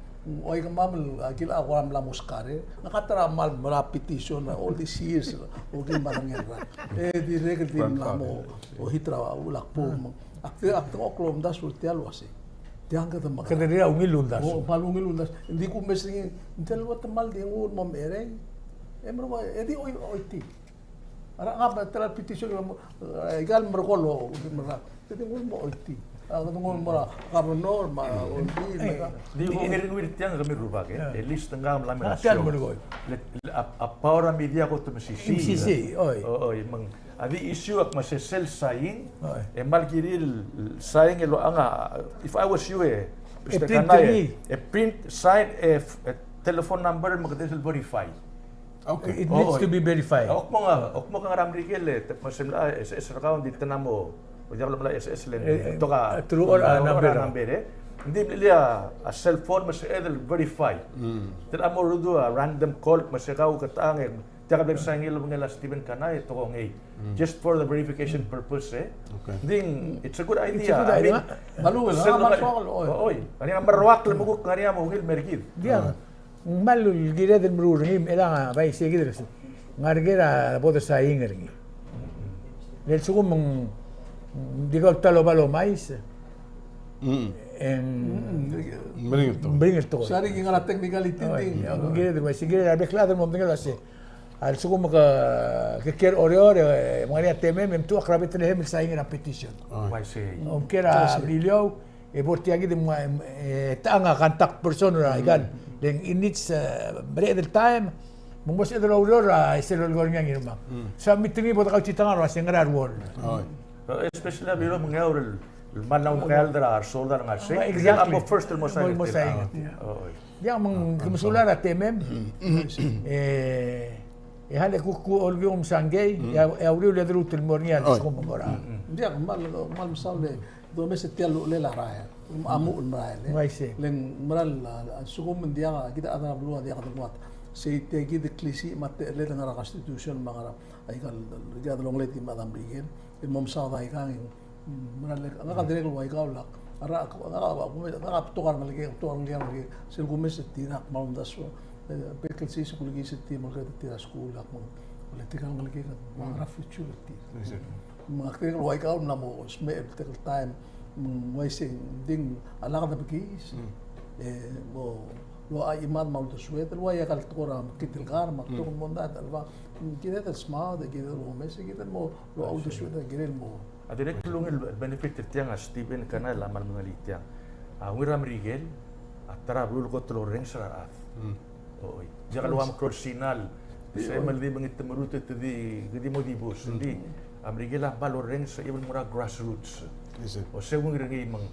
oi kemam el, a, kid a kora mla mo skare, ngak a ta er a kmal mla petition all these years, o kid me a rengrir. E dirrek el di mla mo, o hit er a ulak bo, me ak te, ak te ko klou omdasu er tia el uasei. Tiang kede me. Kede rirellii a ungil el uldasu. O, kmal ungil el uldasu. Ng di kumes er ngii, ng di el ua te kmal di nguu el mo mereng. E meruul, e di oi, oitii. A rechad a ta er a petition el mo, e, aika el merekong el, me a, te di nguu el mo oitii. A, te di nguu el mo er a governor, me a, olbiil, me a. Di ko ngeringel er tiang kemiu el rubak, e. At least ngka a mla me er a show. Le, le, a, a power a media ko te mesisiich. Mesisiich, oi. O, oi, me ng, a di issue ak me se sel sign, e kmal kirir el sign el locha, if I was you, e, e print, e print, sign, e, e telephone number, me kede sel verify. Okay. It needs to be verified. Ak mo, ak mo ngar er a Merikel, e, te kmo se mla SS er kau, ng di te mla mo, o diak lolemolai SS le ng, e, betok a, through a number, e. Ng di mla a cell phone me sebeched el verify. Te mla mo do a random call, me se kau ke tang, e, tia ke bla sign el obengkel a Steven Kanai, e te kongei. Just for the verification purpose, e. Okay. Ng di, it's a good idea. It's a good idea. I mean, me a ungil, sel ngar er a, oi, ngar er ngii a merroak le mekuk ngar er ngii a mo ungil el mer kid. Ng kmal kired el meruul er ngii, me chelechang a bai sei kid el se. Ngar er ker a bo de sign er ngii. Le lsekum ng di kau el ta el oba el omais. E ng meringel tekoi. Meringel tekoi. Sorry, ki ngar er a technicality. Oi, ng kired el bai sei kid a bek el chad el mo medengei el uasei. A lsekum ke, ke kiei er Oreor, e, me ngar er ngii a temem, e mtuchakl er a Bethlehem el sign er a petition. Oi. Oi, sei. Om kiei er a Beliliou, e bo er tia kid, e, e, e, te ngar er ngii a contact person er a ikal. Le ng in its, e, mereched el taem, me ng mo sebeched el oureor er a, e, sel lolekoi er ngii a Ngirmang. So a meeting e bo dekauchii a ngar er a uasei ngera el role. Oi. Especially a Beliliou me a Ngeaur el, el kmal mla ungil er a resource el ngar er sei. Exactly. Ng mo first el mo sign. Mo sign. Oi. Diak, me ng, ke mesulang er a temem. E, e hale kuk, kuk olkiu msangei, e a, e a uriul e a deruul el mo er ngii a lsekum ng mo er a. Diak, kmal, kmal mesaul e domes e tia el uchelel a rael. A mo el merael, e. Uaisei. Le ng mera el, a, a lsekum ng diak, kid a chad er a beluu a diak dengua. Sei tia kid el klisiich me a techelled el ngar er a Constitution me a ngar er a, aika el, aika el delongeled me a Merikel. El mo mesaod aikang, Mera el, ngak a dirrek el ua ika el lak. A ra, ngak a, ngak a betok a rengelekek, betok a rengelekek, sel kumes e tir a kmal omdasu, e, bek el sils el kulekiis e tir, molekoi e tir a skuul, ak mo, le tirka el ngelekek, me a ngar er a future er tir. Me ngak a dirrek el ua ika el mla mo smecher el bek el taem, me ng uaisei, ng di a lak debekiis, e, mo, locha chimad me a uldesued, el ua ika el tekoi er a mekngit el kar, me a betok el mondai, el ua, kired el smaod, kired el omes, kired el mo, locha uldesued, kired el mo. A dirrek el ungil el benefit er tiang a Steven Kanai el kmal mengelii tiang. A ungil er a Merikel, a ta er a beluu el kot el orrenges er a rechad. Oi. Diak el ua meklou er a sinal, se me di mengetemerut e te di, ke di mo dibus. Ng di, a Merikel a kmal orrenges, even mo er a grassroots. O se ungil er ngii me ng,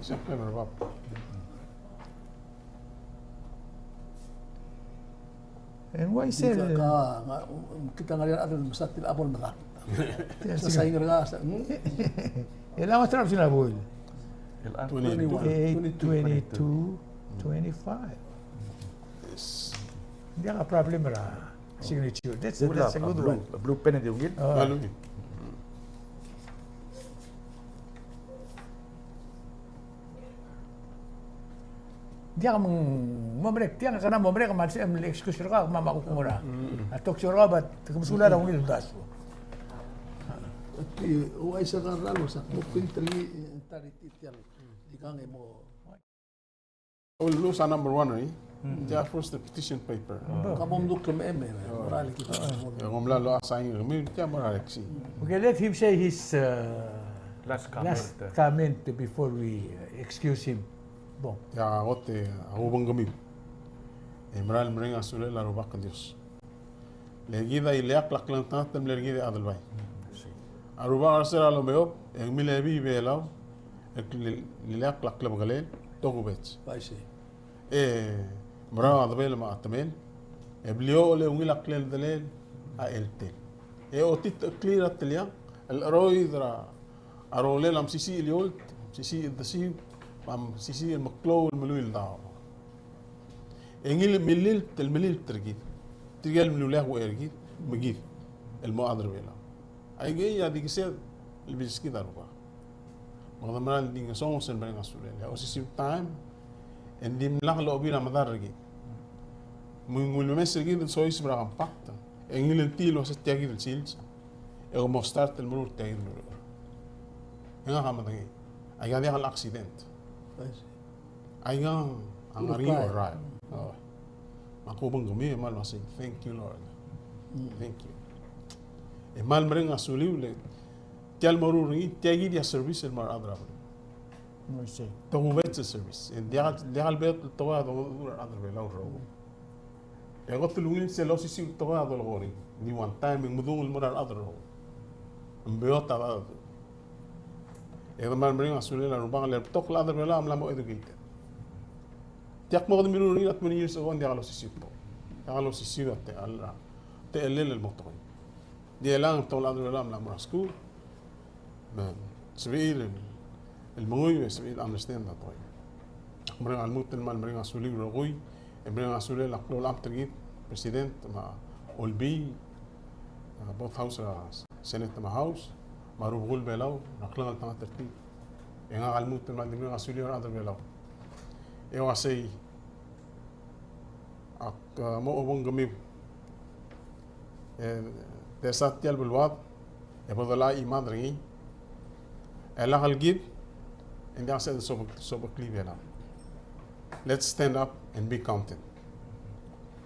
September, Bab. And why sel? Ka, ka, ng, ng, kid a ngar er ngii a rechad el mesa tia el chad el medakt. Yes, sa sign er ngii, sa, hmm? El a ngar er a sel buil. El a twenty-one. Twenty-two, twenty-five. Yes. Ng diak a problem er a signature. That's, that's a good one. Blue, blue pen e di ungil. Oh. Blue. Diak, me ng mo merek, tiang, kede mo merek, me a lsekum e mle excuse er kau, me a kuk mo er a. Mm. A talk show er kau, but te kemesulang er a ungil uldasu. Aki, uaisei a ralm, sa mo print er ngii, e, ta er tia el, ikang e mo. Uldasu a number one, e? Mm. Tia first petition paper. Mm. Ka bo mdukl me, me, e, mo er a leki. E, ng mla lo a sign er ngii, tia mo er a leki. Okay, let him say his, uh, last comment, last comment before we, uh, excuse him. Bong. Ia, a kot e, a obengkemiu. E mera el mereng a sulel a Rubak el Dios. Le kid a ileakl a klengeltengat el mle er kid e Adelbai. A Rubak er se er a lomeob, e ng milebii Belau, el ileakl a klebekelel, tokubets. Bai se. E merau a debel me a chetemel, e bliochelel e ungil a kleldelel a cheltel. E otitecheklir a teliang el cheroid er a rolel a mesisiich el eolt, mesisiich el desiu, me a mesisiich el meklou el meluii el daob. E ngii el melilt, el melilt er kid. Tirke el mle uleak a uchei er kid, me kid. el mo chad er a Belau. Aikei a di kesed el bilskid a rubak. Me kede meral di ngesonges el mereng a sulel. E a osisiu el taem e ng dimlak lobir a medal er kid. Me ng ulemes er kid el soiseb er a compact e ngiltii el uase tia kid el sils e ke mo start el meruul tia kid el ureor. E ngak a medengei. Aika diak el accident. Aika a ngar er ngii a orrael. Me ak obengkemiu e kmal uasei, thank you, Lord. Thank you. E kmal mereng a suliu le tia el meruul er ngii, tia kid a service el mo er a rechad er a beluu. Tokubets el service. E ng diak, diak el beot el tekoi a dongedecheduch er a rechad er a Belau el rokui. E kot el ungil sel osisiu el tekoi a dolekoi er ngii. Ng di one time e ng medung el mo er a rechad el rokui. Ng beot a dongedecheduch. E kede kmal mereng a sulel a rubak el betok el chad er a Belau a mla mo educated. Tia kmo kede mirruul er ngii a twenty years ago, ng diak losisiu a tekoi. Diak losisiu a techall, a techellel el mo tekoi. Ng di chelechang e betok el chad er a Belau a mla mo er a skuul. Me ng sebechir el, el menguiu e sebechir el understand a tekoi. Ak mereng a lmuut el kmal mereng a suliu el rokui, e mereng a sulel a klou el chamt er kid, President, me a Olbiil, a both House, a Senate me a House, me a rubekul Belau, me a klengeltengat er tir. E ngak a lmuut el kmal di mereng a suliu er a rechad er a Belau. E uasei, ak, a, mo obengkemiu. E, te sa tia el beluad, e bo dolai a chimad er ngii. E lak el kid, e ng diak el sebeched el sobeklii Belau. Let's stand up and be counted.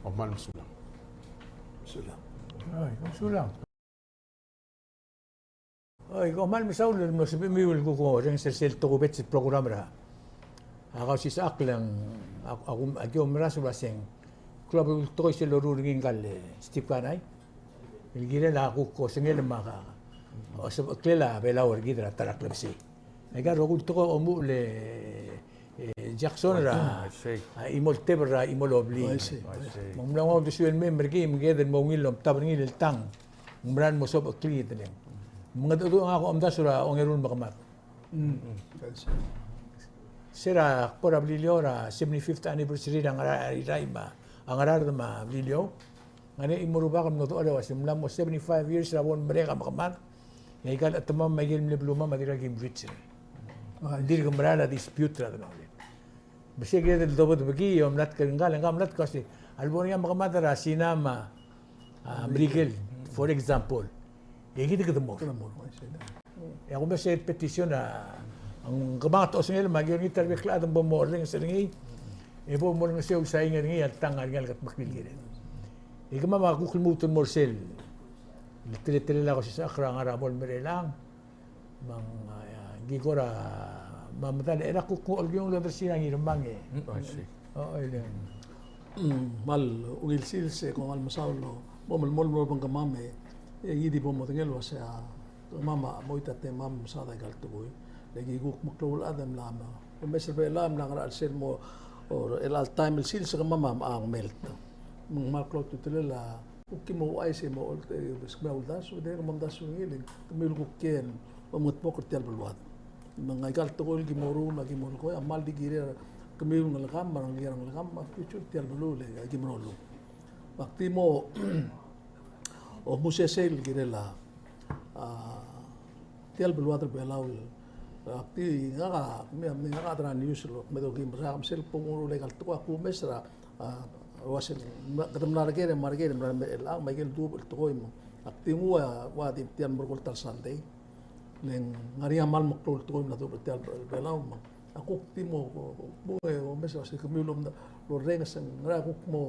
Kom kmal mesulang. Mesulang. Oi, kom kmal mesaul el mlo sebechemiu el kuk orrenges er sel tokubets el program er a Kausisechakl e ng, ak, ak, aki oumera el uaseng klou a belkul el tekoi sel loruul er ngii ngkal, e, Steve Kanai el kirel a kuk osengel me a, a, osebecheklel a Belau er kid er a ta er a klebesei. Aika el rokui el tekoi a omuchel e, e, Jackson er a, I see, a chimo el tebel er a chimo el obliil. I see. I see. Me ng mla nguu a uldesuel mei me er kid me kede mo ungil el omtab er ngii el tang. Ng mera el mo sobecheklii e teleng. Me ng, mengedecheduch ngak a omdasu er a ongeru el mekemad. Mm. I see. Se er a kbo er a Beliliou er a seventy-fifth anniversary er a Ngara, Irrai me a, a Ngaraard me a Beliliou. Ngar er ngii a chimo el rubak el mlo dechor el uasei ng mla mo seventy-five years er a bo lemerek a mekemad. E aika el chetemam me aike el mle belumam a dirkak kim reach er ngii. Ng dirk merael a dispute er a delongelel. Me se kid el dobedebekii e omlatk er ngkal, e ngka a mlatk el uasei a lebo er ngii a mekemad er a Sina me a, a, Merikel, for example. E kid kede mo. Kede mo, I see. E a kumes er a petition a, ng kemanget a osengel me aki olengit er a rebek el chad me bo mo orrenges er ngii, e bo mo olengeseu el sain er ngii a le tang a ngar er ngii a le kedmeklii el kirel. E kemam a kuk lmuut el mo er sel teletelel a Kausisechakl er a ngar er a bo lemerek el ang, me ng, a, ki kora, me a medal e a kuk nguu a olkiung el odersii er a Ngirmang e. Mm, I see. O, e le. Mm, kmal ungil sils e kom kmal mesaul el mo melemolem el obengkemam e, e ngii di bo modengei el uasei a kemam a mo choitii a temam el mesaod aika el tekoi. Le ki kuk meklou el chad e mla mo, omes er a Belau e mla ngar er a chelsel mo, o, el chelecha el taem el sils e kemam a mla melt. Me ng kmal klou a ultutelel a kuk ki mo ouchais e mo olt, e, kemiu a uldasu, e dirrek el mo omdasu er ngii, e le kemiu el kuk kiei el mo mengetmokl er tia el beluad. Me ng aika el tekoi el ki mo ruul me a ki mo lekoi a kmal di kirel kemiu el ngelekam, me a rengelekel a ngelekam, me a future er tia el beluu el ki meruul. Me ak di mo omusesei el kirel a, a, tia el beluad er a Belau el, ak di ngak a, kemiu a, ngak a chad er a news el kmeed el ki merek me sel bo moruul aika el tekoi a kumes er a, a, uasei, kede mla er ker e mla er ker e mla er ker el ang, me aike el duubech el tekoi me ak di nguu a, ua di tia el merekong el ta el Sunday. Le ng ngar er ngii a kmal meklou el tekoi el mla duubech er tia el Belau me a kuk di mo, mo, mo, e, omes el uasei kemiu el omda, el orrenges e ng ngera kuk mo,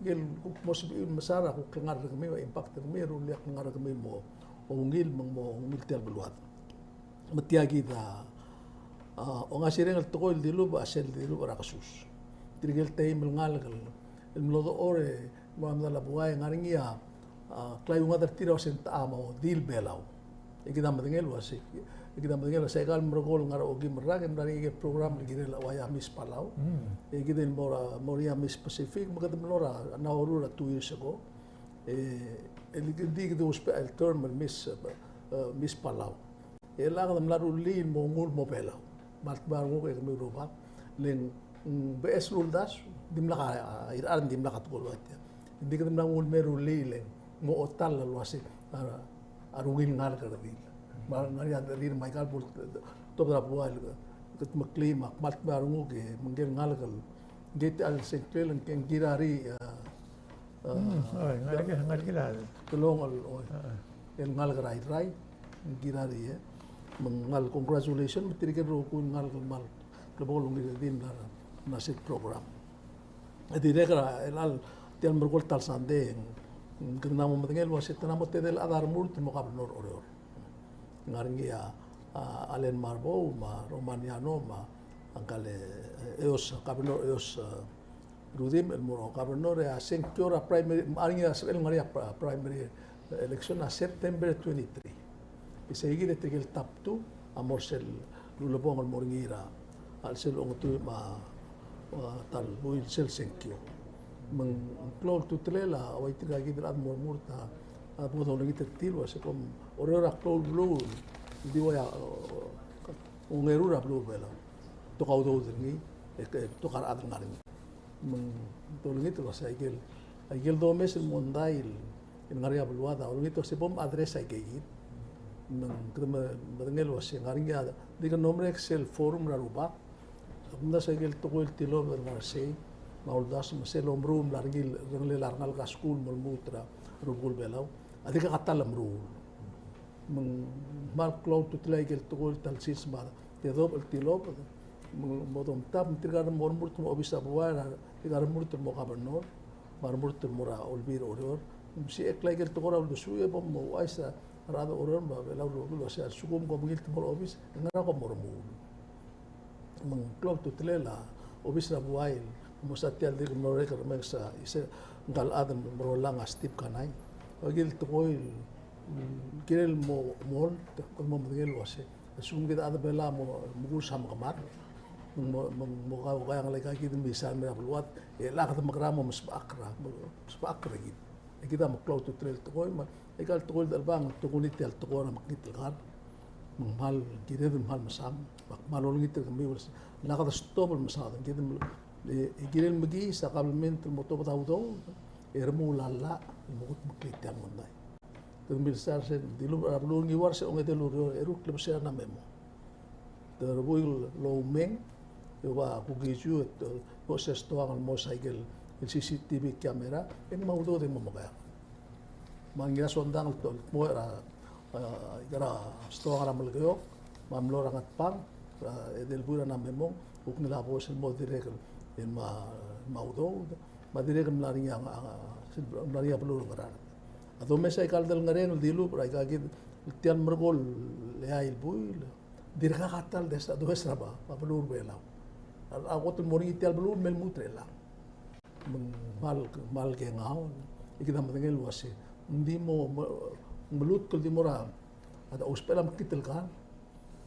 ngii el kuk mo sebechiu el mesa er a kuk klengar er kemiu, impact er kemiu, e rullii a klengar er kemiu el mo ungil me ng mo ungil tia el beluad. Me tia kid a, a, ongasireng el tekoi el dilubech a sel dilubech er a kesus. Tirke el teim el ngalek el, el mlo dechor e mo er a medal a buai e ngar er ngii a, a, klaiuengad er tir a uasei ng techa mo di el Belau. E kid a medengei el uasei, e kid a medengei el uasei aika el merekong el ngar er a okeim el rak e ng mla er ngii a program el kirel a ua ia Miss Palau. Mm. E kid el mo er a, mo er ngii a Miss Pacific, me kede mlo er a Nauru er a two years ago. E, e le kid di kede ousbech el term el Miss, e, Miss Palau. E le kede mla rullii el mo nguu el mo Belau. Me a ltmau a renguk e kemiu el rubak. Le ng, mm, beches el uldasu, dimlak a, a, irechar dimlak a tekoi el ua tia. Ng di kede mla nguu el me rullii le ng mo otal el uasei a, a rungil ngalek er a redil. Me ng ngar er ngii a redil me aika el bo el tobed er a buai el kudmeklii me ak kmal dmeu a renguk e me ngike el ngalek el, ngike el sengkio el ngike el Kirari, a, a, mm, oi, ngalek, ngalek el telong el, oi. A, a. El ngalek er a Irrai, Kirari, e. Me ng kmal congratulation, me tirke el rokui el ngalek el kmal klebokel el ungil redil el mla er a, mla er sel program. E dirrek er a, el, el, tia el merekong el ta el sandei, ng, kede mo medengei el uase te mo tedei el chad a remurt el mo governor er Oreor. Ng ngar er ngii a, a, Alan Marbou, me a Roman Yano, me a ngka el, e, Eyos, governor Eyos, e, Rudimch el mo governor, e a sengkio er a primary, me ng ngar er ngii a sebechel ngar er ngii a pri-, primary election a September twenty-three. E sei kid e tirke el top two a mo er sel ulebongel el mo er ngii er a, a chelsel ongetiu me a, a, ta el buil sel sengkio. Me ng klou a ultutelel a ua tirka kid el chad el mo remurt a, a bo dolengit er tir el uase kom Oreor a klou el beluu el di ua, a, ongeru er a beluu er a Belau. Betok a udoud er ngii, e, e betok a rechad el ngar er ngii. Me ng dolengit el uase aike el, aike el domes el mondai el, el ngar er ngii a beluad a olengit el uase bo maddress aike kid. Me ng kede me-, medengei el uase ngar er ngii a, di ke mlo merek sel forum er a rubak. Ak omdasu aike el tekoi el tilobed el ngar er sei, me a uldasu me sel omeruul a ringel, ringelel a rengalek er a skuul me lmuut er a rubekul Belau. A dirkak a ta el omeruul. Me ng kmal klou a ultutelel aike el tekoi el ta el sils me a tedobech el tilobed, me ng mo domtab, me tirka el mo remurt el mo obis er a buai, tirka el remurt el mo governor, me a remurt el mo er a Olbiil er Oreor. Me ng sebechek el aike el tekoi er a uldesuir e bo mo ouchais er a rechad er Oreor me a Belau el rokui el uase a lsekum kom mengilt el mo er a obis, e ngera kom mo remuul. Me ng klou a ultutelel a obis er a buai el mo sa tia el dirk mlo merek el remenges a isei, ngka el chad el merolang a Steve Kanai. Aike el tekoi el kirel el mo, mo olt, kede mo medengei el uase a lsekum kid a chad er a Belau a mo, mo kurus a mekemad, me ng mo, me ng mo kau, kau a ngalek aika kid el misar el mei er a beluad, e chelecha kede mekerang e mo mesbechakl er a, mesbechakl er kid. E kid a meklou a ultutelel el tekoi, me aika el tekoi el dechelebangel, tokuni tia el tekoi er a mekngit el kar. Me ng kmal kired el kmal mesang, me ak kmal olengit er kemiu el uase ng kede stop el mesaod, ng kid el, e, e kirel mekiis a kabelment el mo tobed a udoud, e remuul a llach el mo kudmeklii tia el mondai. Kede milsa er sel dilubech er a beluu er ngii el uase ongedei el ureor, e ruk el klebesei er a Namemong. Te rebuik el oumeng, e ua kukiu, e te, e ua se stoang el mo saikel el C C T V camera, e ng mo udoud e mo mekeang. Me a Ngirasondang el to, el mo er a, a, ika er a stoang er a Melekeok, me a mlo er a Ngatpang, a, edei el buil er a Namemong, kuk ngilai a bos el mo dirrek el, el mo, mo udoud, me a dirrek el mla er ngii a, a, mla er ngii a beluu er a Ngaraard. A domes aika el delngereng el dilubech er aika kid el tia el merekong el eai el buil, dirkak a ta el des-, domes er a ba, ba beluu er a Belau. A, a kot el mo er ngii tia el beluu el me lmuut er chelechang. Me ng kmal, kmal kengaol, e kid a medengei el uase ng di mo, mo, melutk el di mo er a, a ousbech a mekngit el kar,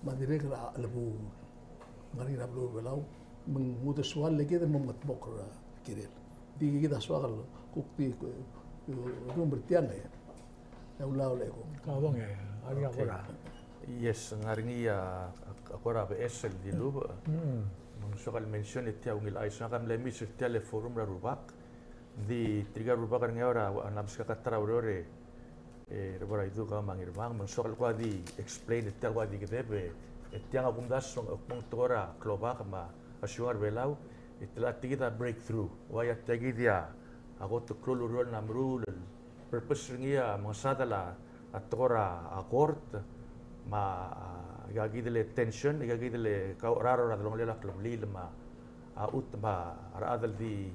me a dirrek el chelebuul. Ngar er ngii er a beluu er a Belau, me ng uldesuel e kid el mo mengetmokl er a kirel. Di kid a soak el kuk di, e, e, ruum er tiang e. E ulaol e ko. Kabong e, a ngii a kora. Yes, ngar er ngii a, a kora beches el dilubech. Mm. Me ng soak el mention e tia ungil chais, ngak a mle miss er tia el forum er a rubak. Di tirka el rubak er Ngeaur a, a mla meskak a ta er a ureor e, e, Rebor a Iduk me a Ngirmang, me ng soak el kuk di explain e tia el kuk di kedeb e, e tiang a kumdasu e ng kmo ng tekoi er a klobak me a siukang er a Belau, e te locha tia kid a breakthrough. Ua ia tia kid a, a kot el klou el ureor el mla meruul el purpose er ngii a mengesadel a, a tekoi er a court, me a, a, ika kid el tension, ika kid el kaucheraro er a delongelel a kleblil me a, a chutem me a rechad el di,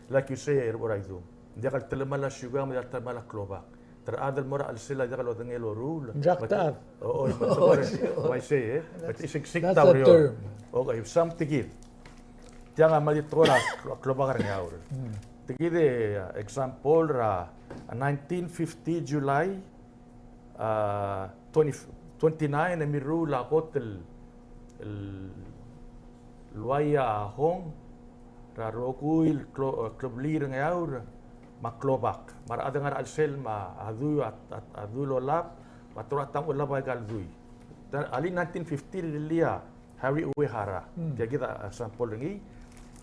like you say, Rebor a Iduk. Ng diak el telemall a siukang, me ng diak el telemall a klobak. Te rechad el mo er a chelsel a diak lodengei el loruul. Ng diak el chad. O, o, me te kora, uaisei, e. Me te iseiksik a ureor. Okay, something kid. Tiang a mle di tekoi er a klo-, klobak er Ngeaur. Hmm. Te kid e, a, example er a, a, nineteen fifty July, a, twenty, twenty-nine e mirruul a kot el, el, el uai a hong er a rokui el klo-, kleblil er Ngeaur me a klobak. Me a rechad el ngar er a chelsel me a dui, a, a, a dui el olab, me a tang el olab aika el dui. Te, alii nineteen fifty e rirellii a Harry Uehara. Hmm. Tia kid a example er ngii.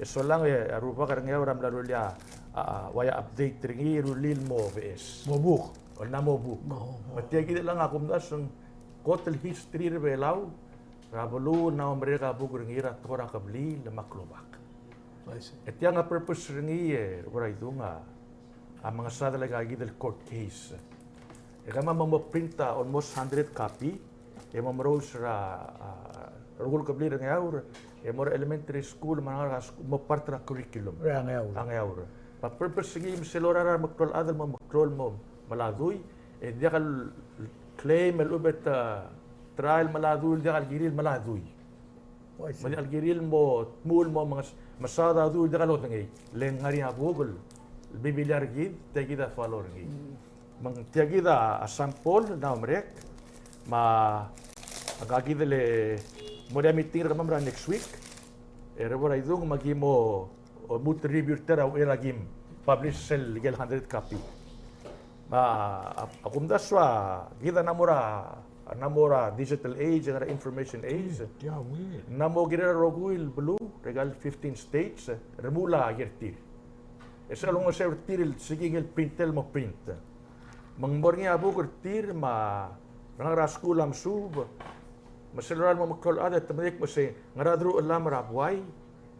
E solang e a rubak er Ngeaur a mla rullii a, a, a, uai a update er ngii e rullii el mo beches. Mo buk. el mla mo buk. Me tia kid el chelechang a kumdasu e ng kot el history er a Belau er a beluu el mla mo merek a buk er ngii er a tekoi er a kebliil me a klobak. E tiang a purpose er ngii e, Uaidung, a mengesadel aika kid el court case. E kemam a mo print a almost hundred copy e mo merous er a, a, rokui el kebliil er a Ngeaur, e mo er a elementary school me a ngar er a sku-, mo part er a curriculum er a Ngeaur. A Ngeaur. Me a purpose er ngii me sel lorael er a remeklou el chad el mo meklou el mo melai a dui, e diak el claim el lechub e te, te rael el melai a dui, diak el kirir el melai a dui. Me diak el kirir el mo, tmuu el mo menges-, mesaod a dui el diak lodengei. Le ng ngar er ngii a buk el Biblia er kid, tia kid a follow er ngii. Me ng tia kid a sample el mla merek, me a, aika kid el mo er a meeting er kemam er a next week, e Uaidung, me aki mo, o, lmuut el review er tir a uchei er a kim publish sel ikel hundred copy. Me a, a kumdasu e kid a mla mo er a, mla mo er a digital age, ngar er a information age. Tia, ui. Mla mo kirel a rokui el beluu er aika el fifteen states, e remuul a ker tir. E sel longeseu er tir el seikid el printer el mo print. Me ng mo er ngii a buk er tir me a rengalek er a skuul a mesuub, me sel lorael el mo meklou el chad e te medengei el kmo se ngera deruchel el lam er a buai,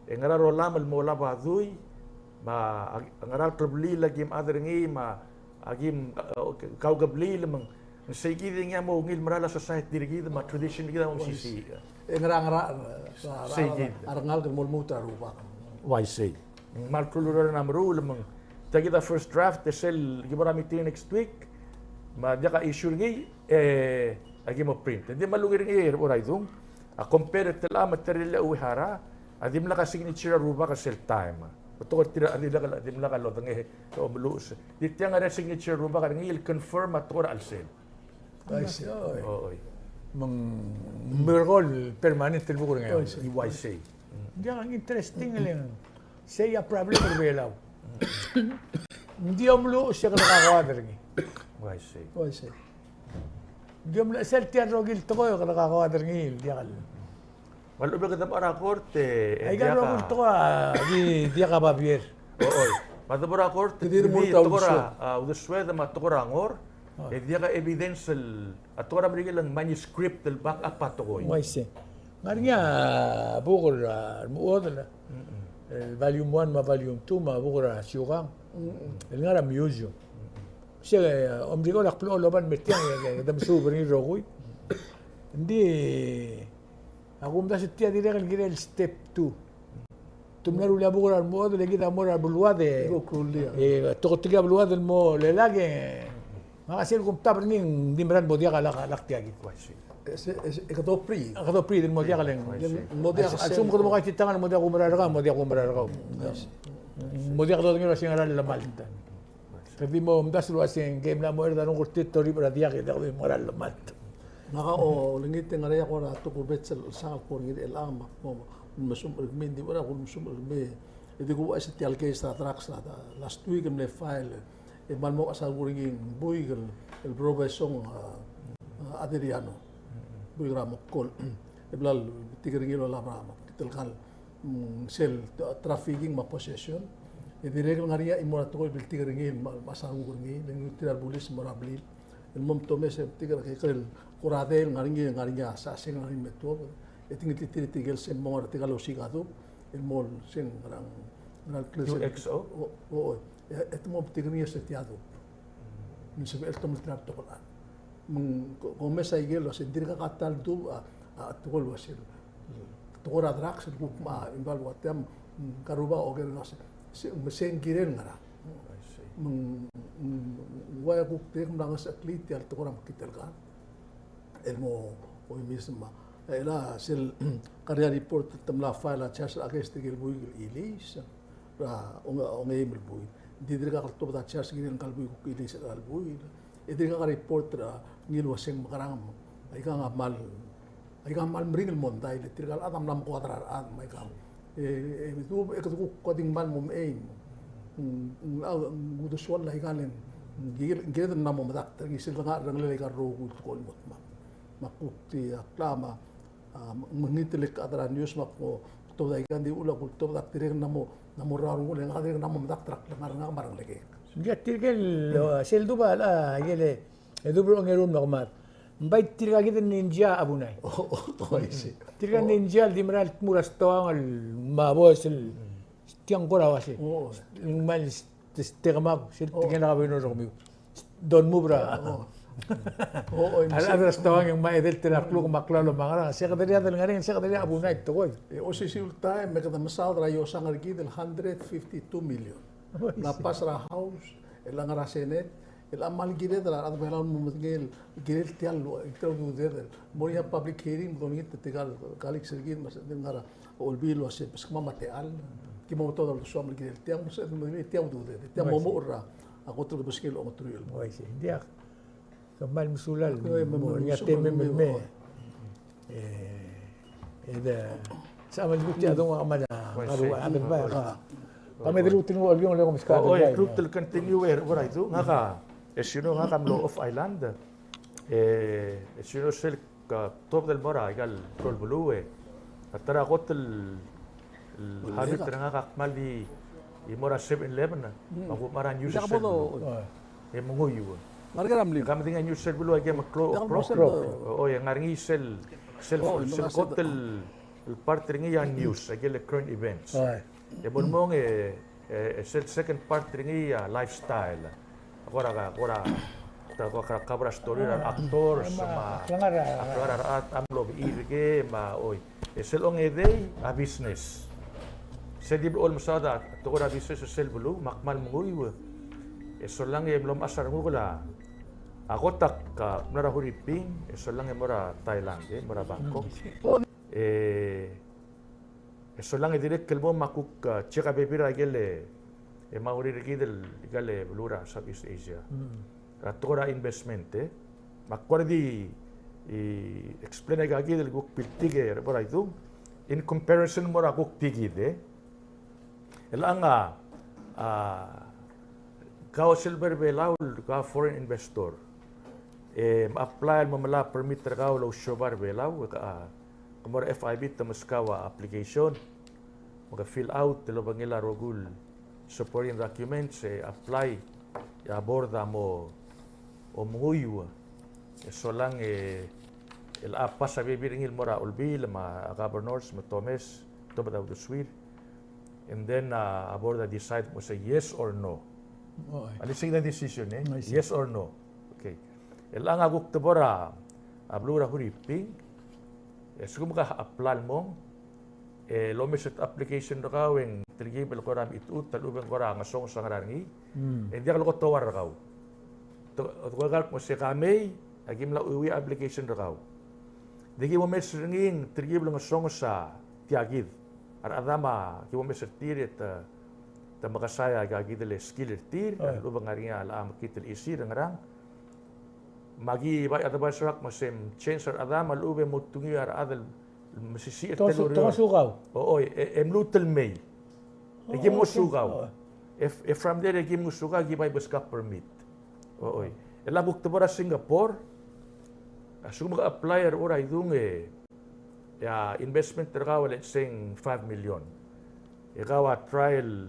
e ngera rolam el mo olab a dui, me a ngera el kleblil a kim chad er ngii, me a kim, e, kaukebliil, me ng seikid e ngii a mo ungil merael a society er kid me a tradition er kid a mo mesisiich. E ngera, ngera, ngera, ngera, seikid a rengalek el mo lmuut er a Rubak. Uaisei. Me a klou el ureor a meruul, me ng tia kid a first draft, e sel ki bo er a meeting next week, me a diak a issue er ngii, e aki mo print. Ng di me a ungil er ngii, Uaidung, a compare er tia el me tia el Uehara, a dimlak a signature er a Rubak er sel taem. Betok er tir a dimlak, dimlak lodengei e omeluches. Di tiang a ngar er ngii a signature er a Rubak er ngii el confirm a tekoi er a chelsel. Uaisei. Oi. Me ng miracle permanent el buk er ngii. Uaisei. Uaisei. Ng diak a interesting el ng sei a problem er a Belau. Ng di omeluches e kede kakoad er ngii. Uaisei. Uaisei. Ng di omeluches e sel tia el rokui el tekoi e kede kakoad er ngii el diak el Me a lechub e kede mo er a kort e, e aika el rokui el tekoi a di diak a babier. Oi. Me a de mo er a kort e di tekoi er a, a, uldesued me a tekoi er a ngor, e diak a evidence el, a tekoi er a Merikel a ng manuscript el back up a tekoi. Uaisei. Ngar er ngii a buk er a, a, Remechuodel, el volume one me a volume two me a buk er a siukang el ngar er a museum. Se, e, Merikel a kblechoel el oba el me tiang e, e, kede mesuub er ngii el rokui. Ng di A kumdasu e tia dirrek el kirel step two. Te mla rullii a buk er a Remechuodel e kid a mo er a beluad e, e, toketikii a beluad el mo lelak e, ngak a sel kumtab er ngii, ng di mera el mo diak a lak, lak tia kid. E se, e se, e kede obriid. Kede obriid el mo diak a leng. Mo diak a sel. A lsekum kede mo kaititang el mo diak kumerang er kau, mo diak kumerang er kau. Mo diak dodengei el uasei ngera el lemalt. Kede di mo omdasu el uasei ng kemla mo er a renguk er tir e te oribech er a diak e diak di mo ngera el lemalt. Ngak a olengit e ngar er ngii a kora tokubets el chelsang el kuk er ngii er chelechang me ak mo mesumech er kemiu, ng di mo er a kulmesumech er kemiu. E di kuuchais er tia el case er a drugs er a last week el mle file. E kmal mo mechas a kuk er ngii ng buik el, el Probesong, a, a, Adriano. Buik er a Mokol. E bla lebetik er ngii el olab er a Mekngit el Kar. Mm, sel tra-, trafficking me a possession. E dirrek el ngar er ngii a chimo er a tekoi el biltik er ngii, me a, me a sanguk er ngii, le nguu tir a rebulis el mo er a blil. El mo mtomes e betik er a kekerei el kora dei el ngar er ngii, ngar er ngii a saseng el ngar er ngii el me tuobed. E te ngiltii tir tirke el se el mo ngar er tirka el osiik a dub, el mo seng ngerang, ngerang el klel sel. U X O? O, o, o. E, e te mo betik er ngii er se tia dub. Me ng sebechel el tomelltel a betok el chad. Me ng ko-, komes a ikel uasei ng dirkak a ta el dub a, a tekoi el uasei. Tekoi er a drugs el kuk mo involve er tia, mm, ka Rubak a oker el uasei. Se, me se ng kirel ngerang. Me ng, mm, ng ua e kuk dirrek el mla ngesecheklii tia el tekoi er a Mekngit el Kar. El mo, mo imis me a. E chelecha sel, ngar er ngii a report el te mla file a charge against tirke el buik el chiliis. Er a onge-, ongeim el buil. Ng di dirkak el tuobed a charge el kirel ngka el buik el chiliis er a chelecha el buil. E dirkak a report er ngii el uasei ng mekerang me aikang a kmal, aikang a kmal meringel el mondai, le tirka el chad a mla mekoad er a rechad me aikang. E, e, e, du, e kede kuk, kede di kmal mo mechei. Ng, ng, ng uldesuel aikang e ng, ng kired, kired el mla mo medakt er ngii sel dengar er a rengelel aika el rokui el tekoi el mo tmam. Me a kuk tia el kmo, a, me, mekngit el chad er a news me ak mo tuobed aikang, di ula kuk tuobed ak dirrek el mla mo, mla mo er a rengul e ngak a dirrek el mla mo medakt er a klengar er ngak me a rengelekek. Ng diak, tirke el, o, sel dub a, a, ikel, e dub er a ongeru el mekemad. Ng bai tirka kid el ninja a bunai. O, o, o, I see. Tirka el ninja el di mera el tmuu er a stoang el mabos el tiang kora uase. O. Ng mal s-, s-, tekemab, sel tekingel a governor er kemiu. Don't move er a. O. O, o, a rechad er a stoang e ng mei edei el ta er a kluk me a klalo me a ngerang. Se kede diak el ngar er ngii, se kede diak a bunai tekoi. E osisiu el taem, me kede mesaod er a iosang er kid el hundred fifty-two million. Oi, a pass er a House, el ngar er a Senate, el kmal kired er a rechad er a Belau el mo medengei el kirel tia el, tia el ududed el mo er ngii a public hearing, me dolengit er tirka el colleagues er kid, me se di ngar er a Olbiil el uase, beskemam a techall, ki mo metodel a uldesuam el kirel tiang, me se di medengei tia el ududed, tia el mo mo er a kot el kebesengil a ongeteruich el. Oi, se, ng diak. Kmal mesulang. Oi, me, mo er ngii a temem el mei. E, e de, sa me lmuut a dong a kmal a, oi, a, se, a, a, a, a, kami de luut el mo er a Olbiil e ng meskau a, oi, de, luut el continue er, er a idung, ngak a, e sino ngak a mlo off island. E, e sino sel ka, tuobed el mo er a ikal klou el beluu e. A ta er a kot el, el habit er ngak a kmal di, di mo er a Seven Eleven, me a kuk mera el news er sel beluu. E menguiu. Ngar er a mlil. Ka medengei a news er sel beluu, aike el klou el klou. Oi, e ngar er ngii sel, sel, sel kot el, el part er ngii a news, aike el current events. E bo lemong e, e, e sel second part er ngii a lifestyle. Kora, kora, ta kora cover a story er a actors, me a, a, a, a mlo bechiil er kid, me a, oi. E sel ongedei a business. Sel di blechoel mesaod a tekoi er a business er sel beluu, me ak kmal menguiu. E solang e mlo mechas a renguk el, a kot a, a mla er a Huriping, e solang e mo er a Thailand, e mo er a Bangkok. E, e solang e dirrek el mo me a kuk, a, check a bebil er a ikel, e, e maureor er kid el, ikal, e, beluu er a Southeast Asia. Er a tekoi er a investment, e. Me ak kora di, e, explain aika kid el kuk piltik er a bo er a idung. In comparison mo er a kuk di kid, e. Chelechang a, a, kau sel bo er a Belau, kau foreign investor. E, me apply el mo melai a permit er kau el ousiobai er a Belau, e, a, ke mo er a F I B te meskau a application, me ke fill out el obengkel a rokui el supporting documents, e apply, e a board a mo omenguiu, e solang e, el a pass a bebil er ngii el mo er a Olbiil, me a governors, me te omes, tuobed a uldesuir. And then, a, a board a decide mo se yes or no. Oi. A le se a decision, e? Yes or no. Okay. Chelechang a kuk de bo er a, a beluu er a Huriping, e a lsekum ke apply el mong, e lomes a application er kau e ng telkib el kora mechitechut a lechub e ng kora ngesonges a ngar er ngii. E ng diak lekotouar er kau. Te, te ko el kmo se ka mei, aki mla chuiuii a application er kau. Di ki mo mes er ngii e ng telkib el ngesonges a tia kid. A rechedam a ki mo mes er tir e te, te mekesai aika kid el skill er tir, a lechub e ng ngar er ngii a locha mekngit el chisir e ngerang. Me aki bai advise er a kmo se ng change a rechedam a lechub e mo tungiu a rechad el mesisiich er tia el ureor. Te ngosukau. O, oi, e, e mluut el mei. E ki mo ngosukau. E, e from there e ki mo ngosukau, aki bai beskau a permit. O, oi. E le kuk de bo er a Singapore, a lsekum ke apply er a bo er a idung e, e a investment er kau, let's say, ng five million. E kau a try el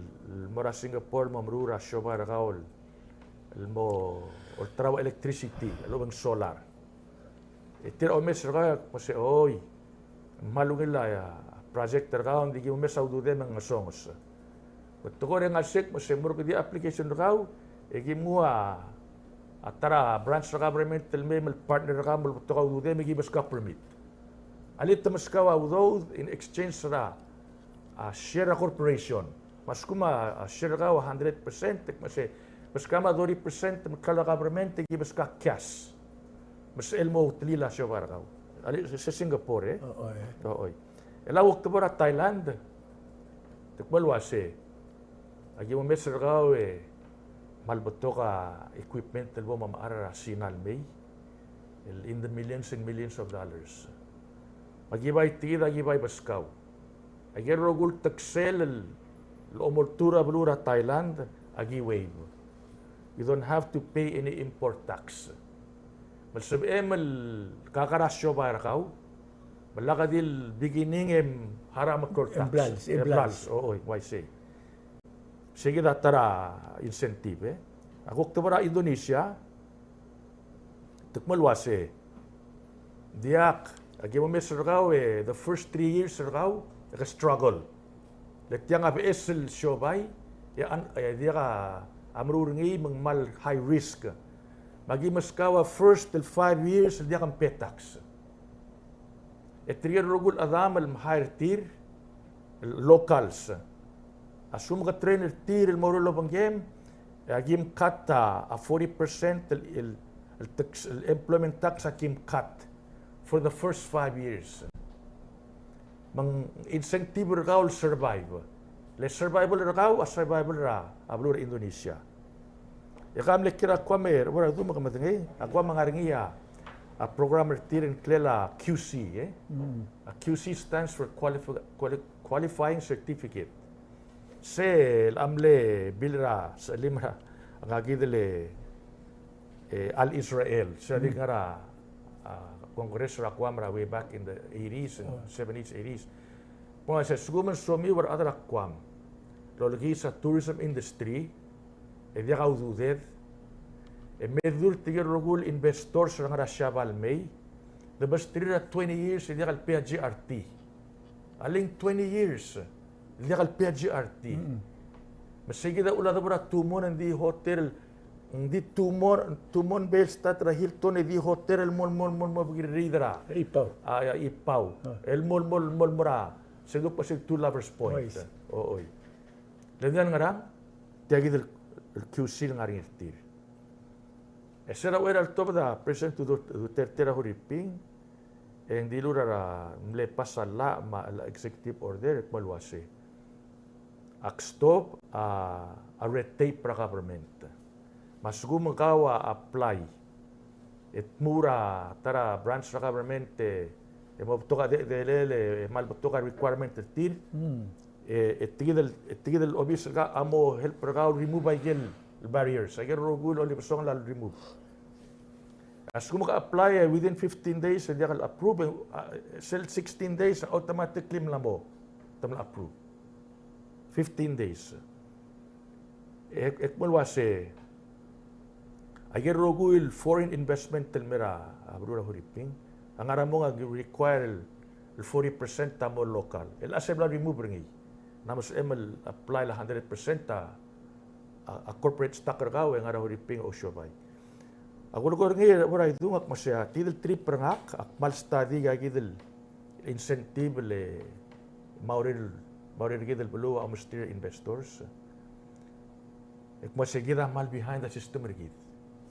mo er a Singapore el mo meruul a siobai er kau el mo olterau a electricity, a lechub e ng solar. E tir a omes er kau e kmo se, oi, ng kmal ungil a project er kau, ng di ki mo mes a ududem e ng ngesonges. Ko tekoi er a ngar er sei e kmo se mo er kid a application er kau, e ki mo nguu a ta er a branch er a government el mei me le partner er kau me lebetok a ududem e ki beskau a permit. A le te meskau a udoud in exchange er a, a share er a corporation. Me a lsekum a, a share er kau a hundred percent, e kmo se, beskau a thirty percent me klalo er a government e ki beskau a cash. Me sel mo telil a siobai er kau. A le se, se Singapore, e? O, oi. O, oi. E le kuk de bo er a Thailand, te kmo el uase, aki mo mes er kau e kmal betok a equipment el bo me a mechar er a Sina el mei, el in the millions and millions of dollars. Me aki bai tia kid, aki bai beskau. Aike el rokui el teksel el, el omoltuu er a beluu er a Thailand, aki waive. You don't have to pay any import tax. Me le sebechem el kakar a siobai er kau, me lak di el beginning e ng harau a meklou el tax. E ng blals, e ng blals. O, oi, uaisei. Sei kid a ta er a incentive, e. A kuk te bo er a Indonesia, te kmo el uase, diak, aki bo mes er kau e the first three years er kau, e ke struggle. Le tiang a beches el siobai, e, an, e diak a meruul er ngii me ng kmal high risk. Me aki meskau a first el five years el diak a pay tax. E tirke el rokui el chedam el mhire er tir, locals. A lsekum ke train er tir el mo er a obengkem, e aki mcut a, a forty percent el, el, el tax, el employment tax aki mcut for the first five years. Me ng incentive er kau el survive. Le survival er kau, a survival er a, a beluu er a Indonesia. E ke mle kiei er a Guam e, er a Guam me ke medengei, a Guam a ngar er ngii a, a program er tir el ngklel a Q C, e? Mm. A Q C stands for qualifi-, quali-, Qualifying Certificate. Se el mle bill er a, se el mla er a, a ngak kid el, e, Al Israel. Se el di ngar er a, a, Congress er a Guam er a way back in the eighties and seventies, eighties. Kmo se a lsekum ng somiu a rechad er a Guam el olekiis a tourism industry, e diak a ududed, e me dmu er tirke el rokui el investors er a ngar er a Siabal el mei, de mesterir a twenty years e diak el pay a G R T. A leng twenty years, e diak el pay a G R T. Mm. Me sei kid a uchul a debo er a Tumon e ng di hotel, ng di Tumon, Tumon Bay el start er a Hilton e di hotel el mo, mo, mo, mo, bekiririid er a. Ipau. A, a, Ipau. A. El mo, mo, mo, mo er a. Se duk pa se two Lovers Point. Oi. O, oi. Le ng di ngerang, tia kid el, el Q C el ngar er ngii er tir. E se er a uchei er a letobed a President Du-, Duterte er a Huriping, e ng dilu er a mle pass a llach me a executive order, el kmo el uase, ak stop a, a red tape er a government. Me a lsekum kau a apply e tmuu er a ta er a branch er a government e, e mo betok a de, de, de, e kmal betok a requirement er tir. Mm. E, e tia kid el, e tia kid el obis er kau a mo help er kau el remove aike el barriers, aike el rokui el olibesongel a remove. A lsekum ke apply e within fifteen days e diak el approve, e, a, sel sixteen days automatically mla mo, te mla approve. Fifteen days. E, e kmo el uase, aike el rokui el foreign investment el mei er a, a beluu er a Huriping, a ngar er a mong a require el, el forty percent a mo local. El chelsel a bla remove er ngii. Ng mo sebechem el apply el hundred percent a, a, a corporate stock er kau e ngar er a Huriping a ousiobai. A kulekoi er ngii e bo er a idung, ak mo sei a tia kid el trip er ngak, ak kmal study aika kid el incentive el maurer, maurer kid el beluu a omesterir a investors. E kmo sei kid a kmal behind a system er kid.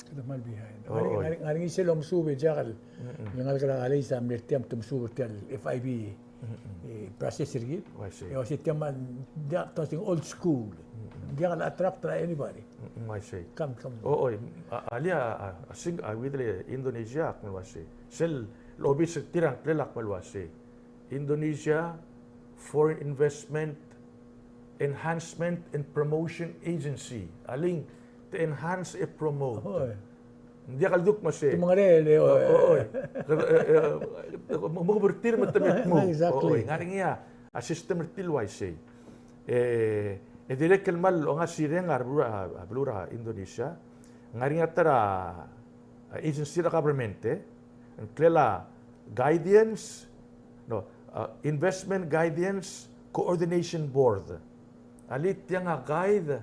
Kid a kmal behind. O, ngar er ngii, o, ngar er ngii sel omesuub e diak el, mm-mm, ngalek er a college a mle er tiang te mesuub er tia el F I B, mm-mm, e, process er kid. Uaisei. E uaisei tia kmal, diak, something old school. Mm-mm. Diak el attract er a anybody. Mm-mm, uaisei. Come, come. O, oi, a, alii a, a, a sing, a, with the Indonesia, kmal uaisei. Sel obis er tir a ngklel a kmal uaisei. Indonesia Foreign Investment Enhancement and Promotion Agency. Alii, te enhance e promote. Oi. Ng diak el duk me sei. Te mengerel, e, o, oi. O, oi. Ke, e, e, mo, mo bertir me te me tmuu. Exactly. O, oi. Ngar er ngii a, a system er tir el uaisei. E, e dirrek el kmal ongasireng a beluu er a, a beluu er a Indonesia. Ngar er ngii a ta er a, a agency er a government, e. Ngklel a Guidance, no, a, Investment Guidance Coordination Board. Alii tiang a guide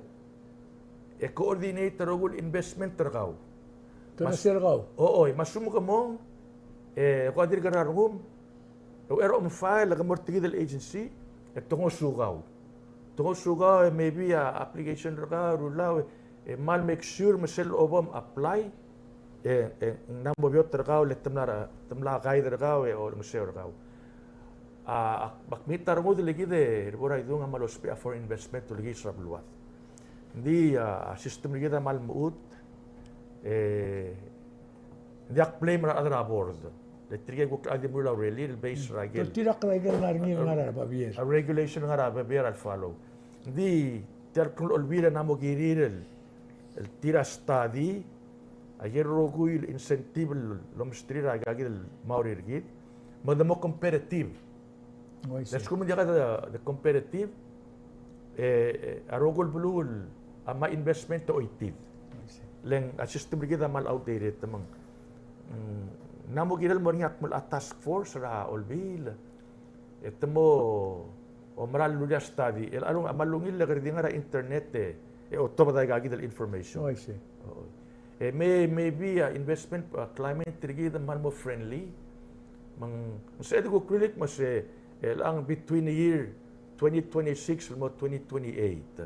e coordinate a rokui el investment er kau. Te mesa er kau. O, oi, me a lsekum ke mong, e, ko a dirk er a rengum, e uchei er a om file, ke mo er tia kid el agency, e te ngosukau. Te ngosukau, e maybe a application er kau a rulau, e, e kmal make sure me sel bo mom apply, e, e ng mla mo beot er kau le te mla, te mla guide er kau, e, olengeseu er kau. A, ak, ak meet a rengud el kid e, er a bo er a idung a kmal ousbech a foreign investment el olekiis er a beluad. Ng di, a, a system er kid a kmal mechut, e, ng diak blame er a rechad er a board. Le tirke el kuk di meruul a urerel el base er a ikel. Tirke el ngar er ngii el ngar er a babier. A regulation el ngar er a babier el follow. Ng di, tia el klou el Olbiil a mo kirir el, el tir a study, aike el rokui el incentive el omesterir aika kid el maurer kid, me de mo competitive. Oh, I see. Le a lsekum ng diak de, de competitive, e, e, a rokui el beluu a mo investment a choitii. I see. Le ng a system er kid a kmal outdated, te mong. Mm, ng mo kirel mo er ngii a kmo a task force er a olbiil e te mo omeral el ulia study. El a lung, a kmal ungil le kede di ngar er a internet e, e otobed aika kid el information. Oh, I see. Oo. E me, maybe a investment, a climate er kid a kmal mo friendly. Me ng, ng sebeched el kuk rullii me se, el ang between the year twenty twenty-six el mo twenty twenty-eight,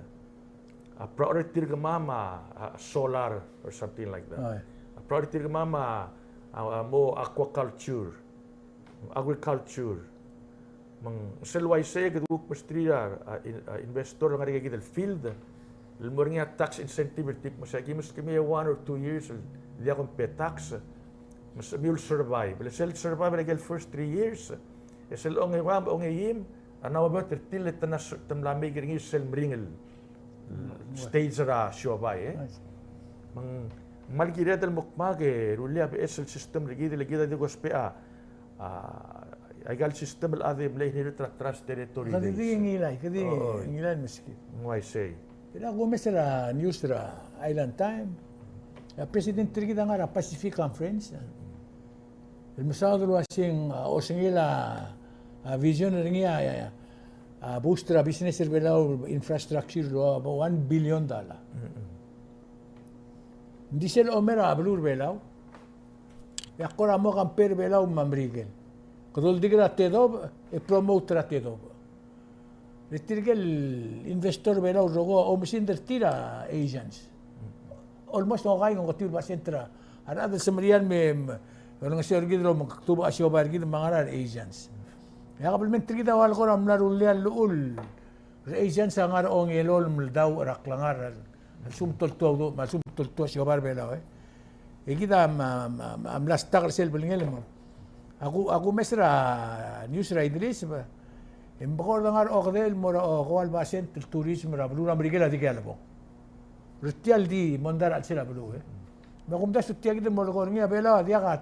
a priority er kemam a, a solar or something like that. Oh, yeah. A priority er kemam a, a, a mo aquaculture, agriculture. Me ng sel uaisei e kede kuk mesterir a, a, in-, a investor el ngar er aika kid el field el mo er ngii a tax incentive er tir, me se aki meskemiu a one or two years el diak kom pay tax, me se kemiu el survive. Le sel survive er aike el first three years, e sel ongeua, ongeim, a mla mo beot er tir le te mla s-, te mla make er ngii sel meringel stage er a siobai, e. I see. Me ng kmal kired el mo kmak e rullii a beches el system er kid, le kid a di kousbech a, a, aika el system el chad e mle inherit er a trust territory. Kede di ngilai, kede di ngilai el meskid. Ng uaisei. Kede kumes er a news er a Island Time. A president er kid a ngar er a Pacific Conference. El mesaod el uaseng, a, osengel a, a, vision er ngii a, a, a, boost er a business er Belau, infrastructure el ua one billion dollar. Ng di sel omer a beluu er Belau, e ak kora mo compare Belau me a Merikel. Kede oldik er a tedobech, e promote er a tedobech. Le tirke el investor er Belau el rokui a oumesingd er tir a Asians. Almost ng okai ng ongetiu el basent er a rechad el semeriar me, me olengeseu er kid el omekdubech a siobai er kid me a ngar er a Asians. E a kabelment er kid a ua el kora mla rullii a llechul er a Asians a ngar er a ongelolem el dauch er a klengar a lsekum te oltuu a udoud, me a lsekum te oltuu a siobai er Belau, e. E kid a, a, a, a mla stuck er sel belngel me. Ak, ak kumes er a news er a Idris, e, e ng bekord ngar er a okedei el mo er a okeua el basent el tourism er a beluu er a Merikel a dikea lebong. Er tia el di mondai er a chelsel a beluu, e. Me kumdasu tia kid el mo lekoi er ngii a Belau a diak a,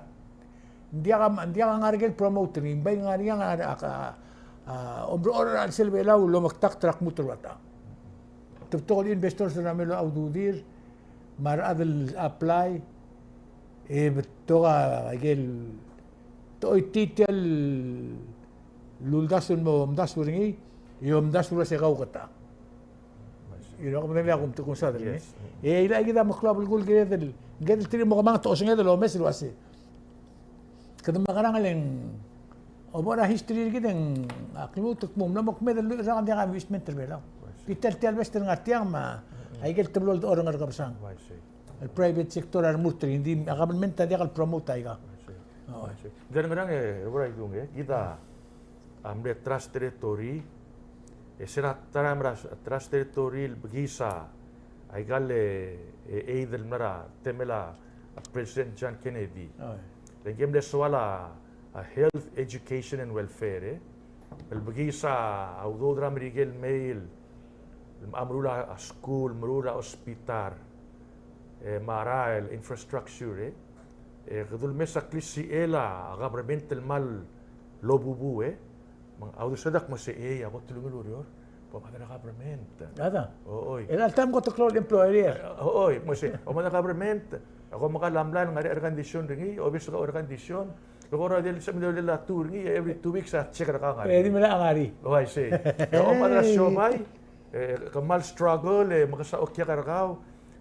diak a, diak a ngar er ngii el promote er ngii, ng bai ngar er ngii a, a, a, a, omerechorech er a chelsel Belau el omekdakt er a kmut el rua tang. Te betok el investors er a mlo a ududir, me a rechad el apply, e betok a ikel, te choitii tia el uldasu el mo omdasu er ngii, e omdasu er a se kau keta. Iro, kemam a kumtekung sa er ngii. Yes. E, ira kid a meklou a belkul kired el, kired el tir mo kemanget a osenged el omes el uase. Kede mekerang el ng, obo er a history er kid e ng, ak lmuut el kmo ng mla mo kmeed el lluich el rak e ng diak a investment er Belau. Peter, tia el best el ngar tiang me a, aikel teblo el dechor er a Ngerkebesang. El private sector a remurt er ngii, ng di a government a diak el promote aika. Ng di ngerang e, Uaidung e, kid a mle trust territory, e se er a ta er a mera trust territory el bekiis a, aika el, e, aid el mla er a temel a President John Kennedy. Le ng mle soal a, a health, education and welfare, e. El bekiis a udoud er a Merikel el mei el, el meruul a skuul, meruul a hospital, e, me a rael, infrastructure, e. E, kede ulemes a klisichel a government el kmal lobubuu, e. Me ng, a uldesued a kmo se, e, a kot el ungil ureor, bo mad er a government. Ada. Oi. El alta me kot el klou el employer. Oi, kmo se, bo mad er a government, a ko mekall a mlai el ngar er ngii a air condition er ngii, obis a air condition, e kora di el sebechel el tour er ngii, every two weeks a check er kau ngar er ngii. E di mla ngar er ngii. Oi, sei. E bo mad er a siobai, e, ke kmal struggle, e, mekesai a okiak er kau,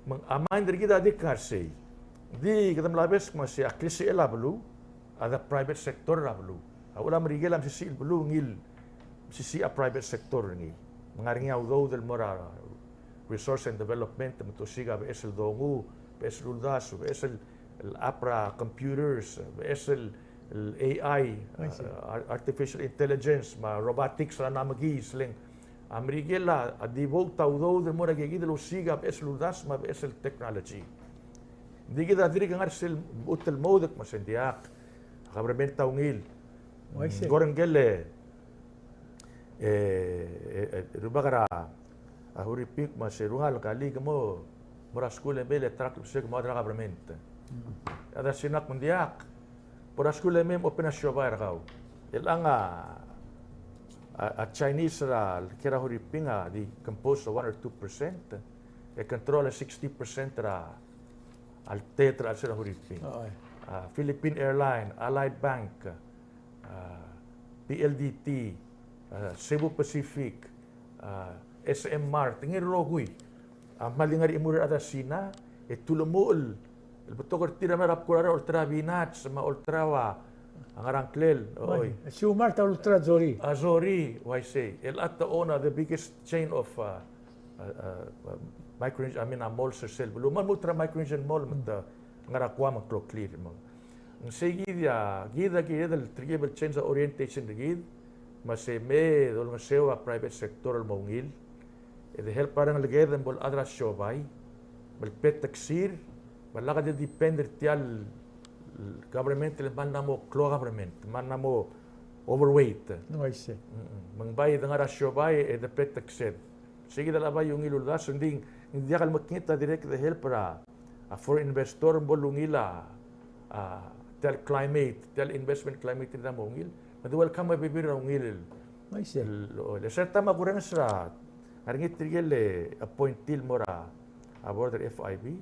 me ng a mind er kid a dik ngar sei. Di kede mla obes kmo se a klisichel a beluu, a de private sector er a beluu. A uchul a Merikel a mesisiich el beluu ngii el mesisiich a private sector er ngii. Me ng ngar er ngii a udoud el mo er a research and development, me te osiik a beches el dongu, beches el uldasu, beches el, el app er a computers, beches el, el A I, a, ar-, artificial intelligence, me a robotics er a namekiis, le ng a Merikel a, a devote a udoud el mo er a ikakid el osiik a beches el uldasu me a beches el technology. Ng di kid a dirk ngar sel mechut el mo oudek me se ng diak. A government a ungil. Ng kora ngike el, e, e, e, rubak er a, a Huriping me se rungel kali ke mo, mo er a skuul e mei e le truck el se ke mo er a government. A da sinak me ng diak. Bo er a skuul e mei me open a siobai er kau. Chelechang a, a, a Chinese er a, kiei er a Huriping a di compose one or two percent, e control a sixty percent er a, Altet er a chelsel a Huriping. A, Philippine Airline, Allied Bank, a, P L D T, a, Cebu Pacific, a, S M Mart, ngii el rokui. A, kmal di ngar er a chimur er a rechad er a Sina, e te ulemuchel el betok er tir a mla er a bkul a olterau a Peanuts, me a olterau a ngar er a ngklel, oi. Shoe Mart a olterau a Zori. A Zori, uaisei. El at the owner, the biggest chain of, uh, uh, uh, Micronesian, I mean, a malls er sel beluu. Me a lmuut er a Micronesian Mall, me te ngar er a Guam me ng kloklir, me ng sei kid a, kid a kired el tirke el change a orientation er kid, me se me dolengeseu a private sector el mo ungil, e de help a rengeleked me bo el chad er a siobai, me le beteksir, me lak de depend er tia el government el kmal mla mo klou a government, kmal mla mo overweight. Uaisei. Mm-mm. Me ng bai de ngar er a siobai e de beteksed. Sei kid a bai ungil uldasu, ng di, ng diak el mekngit a direct de help er a, a foreign investor me bo lungil a, a, tia el climate, tia el investment climate er kid a mo ungil. Me de welcome a bebil er a ungil el, uaisei, el, el, e sel taem a kurrenges er a, a ngar er ngii tirke el appointee el mo er a, a board er a F I B.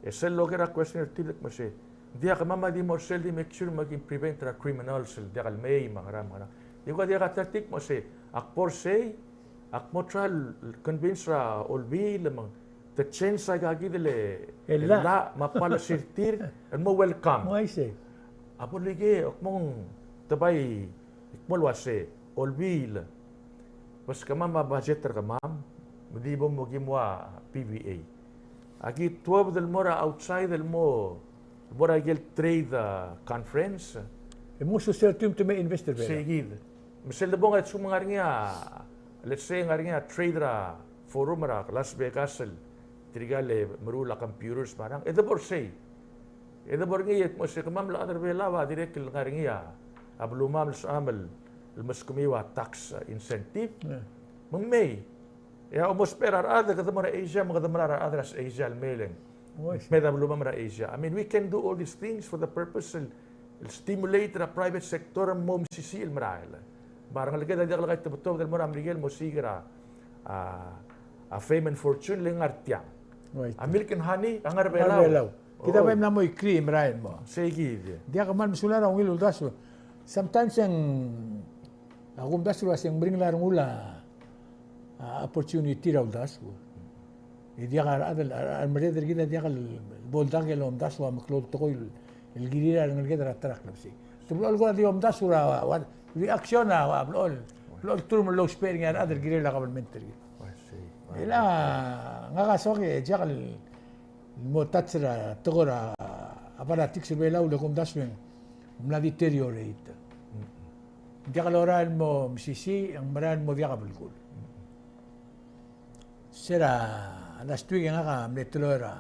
E sel loker a question er tir el kmo se, ng diak, kemam a di mo er sel di make sure me ki prevent er a criminals el diak el mei me a ngerang me a ngerang. Di kuk a diak a tactic el kmo se, ak bo er sei, ak mo try el convince er a Olbiil me te change aika kid el, el llach, llach me a policy er tir el mo welcome. Uaisei. A bo le ikei, ak mo ng te bai, ak mo el uase, Olbiil, bas kemam a budget er kemam, me di bo mo ki mo ua P V A. Aki tuobed el mo er a outside el mo, el mo er a ikel trade, uh, conference. E mo susel tum te me invest er Belau. Sei kid. Me sel debo ngar er a, let's say, ngar er ngii a trade er a forum er a Las Vegas el tirka el meruul a computers me a ngerang. E debo er sei. E debo er ngii e kmo se kemam el chad er Belau a dirrek el ngar er ngii a, a belumam el sebecham el, el meskemiu a tax, uh, incentive. Yeah. Me ng mei. E a omousbech er a rechad, kede mo er a Asia, me kede mla er a rechad er a Asia el mei el ng, uaisei, mei a belumam er a Asia. I mean, we can do all these things for the purpose el, el stimulate er a private sector el mo mesisiich el merael. Me a rengeleked a diak el kaitebetobed el mo er a Merikel el mo siik er a, a, a fame and fortune el ngar tiang. Right. A milk and honey a ngar er a Belau. Ngar er a Belau. Kid a bai mla mo ikrii el merael mo. Sei kid. Diak, kmal mesulang er a ungil uldasu. Sometimes e ng, a kumdasu el uase ng meringel a rengul a, a, opportunity er a uldasu. E diak a rechad el, a, a remerreder er kid a diak el bo el dak el omdasu a meklou el tekoi el, el kirir a rengeleked er a ta er a klebesei. Te blechoel kora di omdasu er a, a, reaction a, a blechoel, blechoel term el lousbech er ngii a rechad el kirel a kabelment er kid. I see. E le ngak a soak e diak el mo touch er a tekoi er a, a, politics er Belau el kumdasu e ng mla deteriorate. Mm. Diak lorael el mo mesisiich, e ng merael el mo diak a belkul. Se er a last week e ngak a mle teloi er a,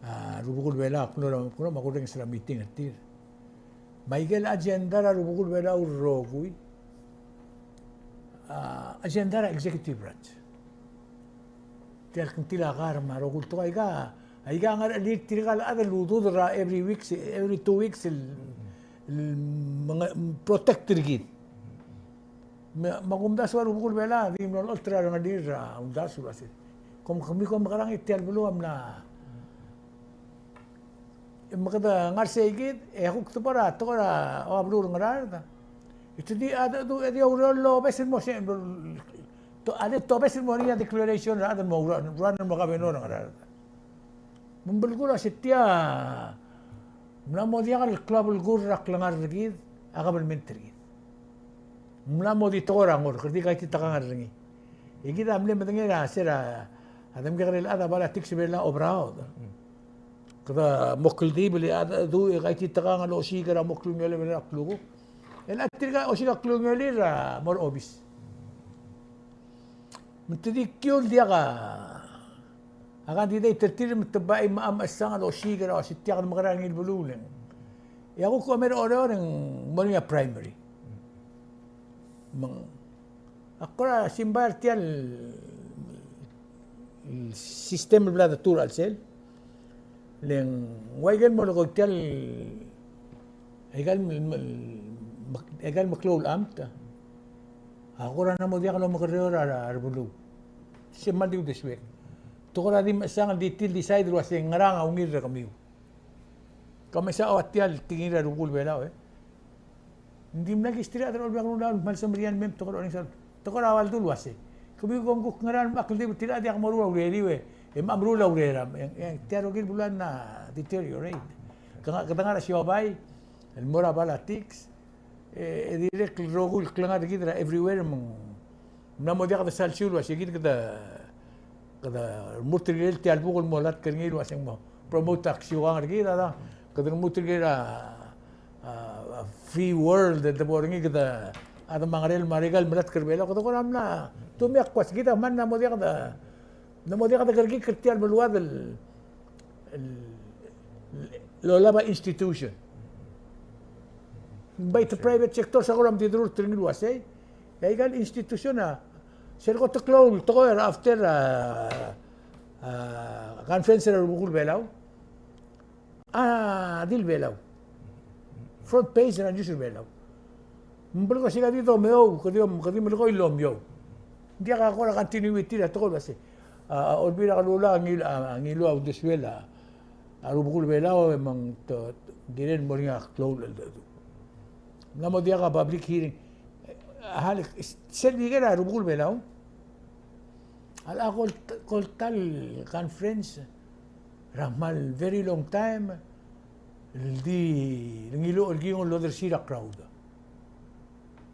a, rubekul Belau, ak mlo er a, ak mlo er a, me a kurrenges er a meeting er tir. Me a ikel agenda er a rubekul Belau el rokui, a, agenda er a executive branch. Tia el kngtil a kar me a rokui el tekoi, aika, aika a ngerechelir tirka el chad el ududel er a every weeks, every two weeks el, el menge-, protect er kid. Me, me a kumdasu a rubekul Belau a di mlo olecholt er a rengelir er a uldasu el uase, kom, kemiu kom mekerang e tia el beluu a mla. Me kede ngar sei kid, e a kuk debo er a tekoi er a ua beluu er a Ngaraard. E te di a, a, a, a di oureor el obes el mo se, to, a di tobes el mo er ngii a declaration er a chad el mo run, run el mo governor er a Ngaraard. Me ng belkul a se tia, mla mo diak el klou a belkul er a klengar er kid, a kabelment er kid. Mla mo di tekoi er a ngor, kede di kaititekangel er ngii. E kid a mle medengei er a se er a, a de mekekerei el chad a politics er Belau a oberaod. Kede mo kldibel e a dedu e kaititekangel el osiik er a mo klungiolel er a klukuk. E le tirka osiik a klungiolir er a mo er a obis. Me te di kiu el diak a candidate er tir me te bai me a mechesang el osiik er a uase tia kede mekerang er ngii el beluu el ng. E a kuk omer a Oreor e ng mo er ngii a primary. Me ng, ak kora simbai er tia el system el bla detuu er a chelsel. Le ng ua ikel mo lekoi tia el, aika el, aika el meklou el amt a kora ng mo diak lomekereor a rebeluu. Se kmal di uldesuek. Te kora di mechesang el di tir el decide el uasei ngerang a ungil er kemiu. Ke mesa ua tia el tekingir a rubekul Belau, e. Ng dimlak kisterir a rechad er a Olbiil er a Kelulau el kmal semeriar el mei me te kora orrenges el, te kora ua ldu el uasei, kemiu kom kuk ngerang el mechakldibel, tir a diak moruul a urerir, e, e meruul a ureram, e, e tia el rokir el beluad a deteriorate. Ke ngar-, kede ngar er a siobai el mo er a politics, e, e dirrek el rokui el klengar er kid er a everywhere me ng mla mo diak de sal siu el uasei kid kede, kede remurt er ngii el tia el buk el mo latk er ngii el uasei ng mo promote a siukang er kid, a da, kede remurt er ngii er a, a, a free world el debo er ngii, kede, a de mengerel me a ikal melatk er Belau, kede kora mla, to me ak uasei kid a kmal mla mo diak de, mla mo diak de kerekikl er tia el beluad el, el, el olab a institution. By the private sector, se kora mdi derurt er ngii el uasei, e a ikal institution a, se er a kot el klou el tekoi er a after a, a, conference er a rubekul Belau, a di el Belau. Front page er a news er a Belau. Ng belkul a se ka di domeou, ke di, ke di melekoi el omeou. Ng diak a kora continuity er a tekoi el uasei, a, a Olbiil er a Kelulau a ngil-, a, a ngiluu a uldesuel a, a rubekul Belau, e me ng te, te kirel el mo er ngii a klou el cheldecheduch. Ng mla mo diak a public hearing. A, hal, sel di ker a rubekul Belau a locha kol-, kol ta el conference er a kmal very long time el di, el ngiluu el kiung el odersii er a crowd.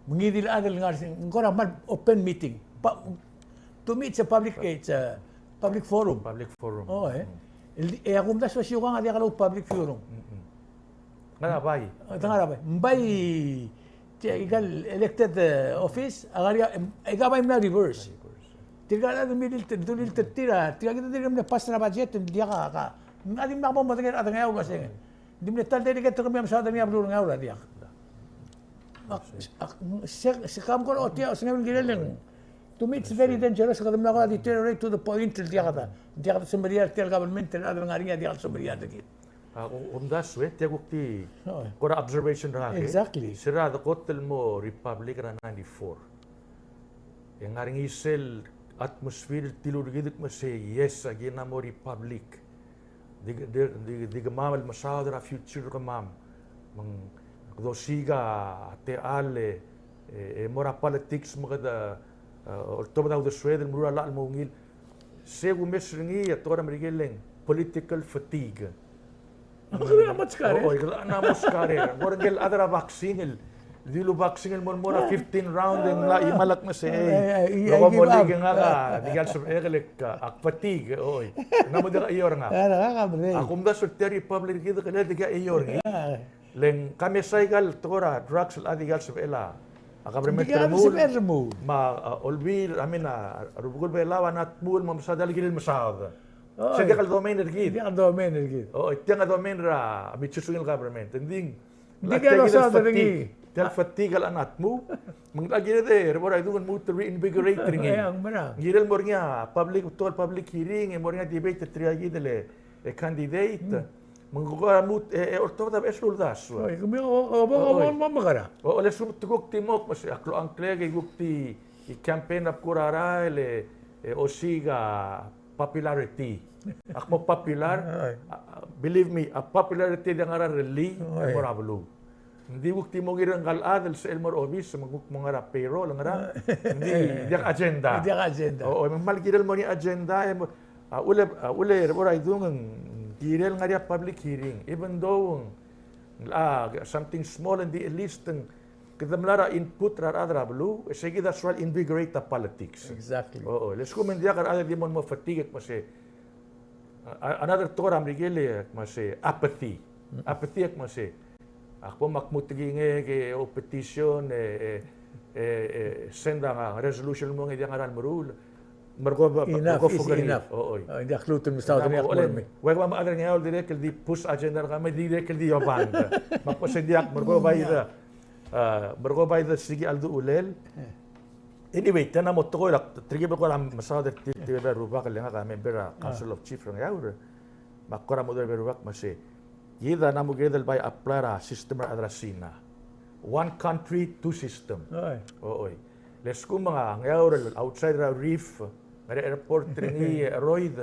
Me ngii di el chad el ngar, ng kora kmal open meeting. Pa-, to me it's a public, it's a public forum. Public forum. Oh, e. Mm. El di, e a kumdasu a siukang a diak loupublic forum. Mm-mm. Ngar er a bai. Te ngar er a bai. Ng bai, tia ikal elected, e, office, a ngar er ngii a, e, ika bai mla reverse. Reverse. Tirka el chad el mle, dulii el tir a, tirka kid a dirk mle pass er a budget, ng diak a, ka. Ng di mla bo modengei er a chad er a Ngeaur el uasei. Ng di mle ta el delegate er kemiu a mesaod er ngii a beluu er a Ngeaur a diak. Ak, ak, se, se kam kora otia, se ng kirel el, to me it's very dangerous, kede mla kora deteriorate to the point el diak de, diak de semeriar tia el government, el chad el ngar er ngii a diak de semeriar er kid. A, ku-, kumdasu e, tia kuk di, oh, kora observation er ngak e. Exactly. Se er a dekot el mo republic er a ninety-four, e ng ngar er ngii sel atmosphere el dilu er kid el kmo se, yes, aki mla mo republic. Di, di, di, di kemam el mesaod er a future er kemam. Me ng kede osiik a techall e, e, e mo er a politics me kede, e, oltobed a uldesued el meruul a llach el mo ungil. Se kumes er ngii a tekoi er a Merikel el political fatigue. Kede mo meskar er. Oi, kede mo meskar er. Ng kora ngike el chad er a boxing el, dilu boxing el mo, mo er a fifteen round e ng mla chimal el kmo se, e, e, e, e, rokui e, e, mo like ngak a, di kal sebechek el ak fatigue, oi. Ng mo diak a eou er ngak. A, ngak a mle. A kumdasu e tia el republic er kid a kele diak a eou er ngii. Le ng ka mesa ikal tekoi er a drugs el chad a di kal sebechel a, a government el remuul. Me a, a, Olbiil, I mean, a, a rubekul Belau a mla tmuu el mo mesaod el kirel el mesaod. Oi. Se diak el domain er kid. Diak el domain er kid. Oi, tiang a domain er a, a mechusungil government. Ng di ng, ng di kede mesaod er ngii. Tia el fatigue el chad a mla tmuu. Me ng kired e, er a bo er a idung e lmuut el reinvigorate er ngii. Ng kirel el mo er ngii a public, tekoi el public hearing, e mo er ngii a debate er tirka kid el, e, candidate. Me ng kuk a lmuut, e, e, oltobed a beches el uldasu. Oi, kemiu, o, o, o, o, o, oi. Mo, mo, mo, kora. O, o, le sum te kuk di mo, kmo se, a klou a ngklek e kuk di, di campaign a kuk er a rael, e, e, osiik a popularity. Ak mo popular, oi, a, a, believe me, a popularity a diak ngar er a rellii, oi, e mo er a beluu. Ng di kuk di mo kirel ngka el chad el sebechel el mo er a obis, me ng kuk mo ngar er a payroll, ngar er a, ng di, diak agenda. Diak agenda. O, o, me ng kmal kirel el mo er ngii a agenda, e mo, a, ule, a, ule, er a bo er a idung, ng kirel ngar er ngii a public hearing, even though, ng, a, something small, ng di at least, ng, kede mla er a input er a rechad er a beluu, e se kid a soal invigorate a politics. Exactly. O, o, le lsekum ng diak a rechad e di mo, mo fatigue, kmo se, A-, another tekoi er a Merikel e kmo se apathy. Mm. Apathy e kmo se, ak bo me ak mo tekingek e, o petition e, e, e, e send a resolution el mo ngii e diak a ngera el meruul. Merekong, enough is enough. O, oi. O, diak lmuut el mesaod er ngii a kmo me. Ua kemam a chad er a Ngeaur el dirrek el di push agenda er kemam, dirrek el di obang. Me ak kmo se diak, merekong bai de, a, merekong bai de siik a ulduchelel. Anyway, tia a mo tekoi er a, tirke el kora mesaod er tir, tir a rubak el ngak a member er a Council of Chief er a Ngeaur. Me ak kora mo dmu er a rubak me se, kid a mo kired el bai apply er a system er a chad er a Sina. One country, two system. Oi. O, oi. Le lsekum a Ngeaur el outside er a reef, ngar er a airport er ngii e cheroid,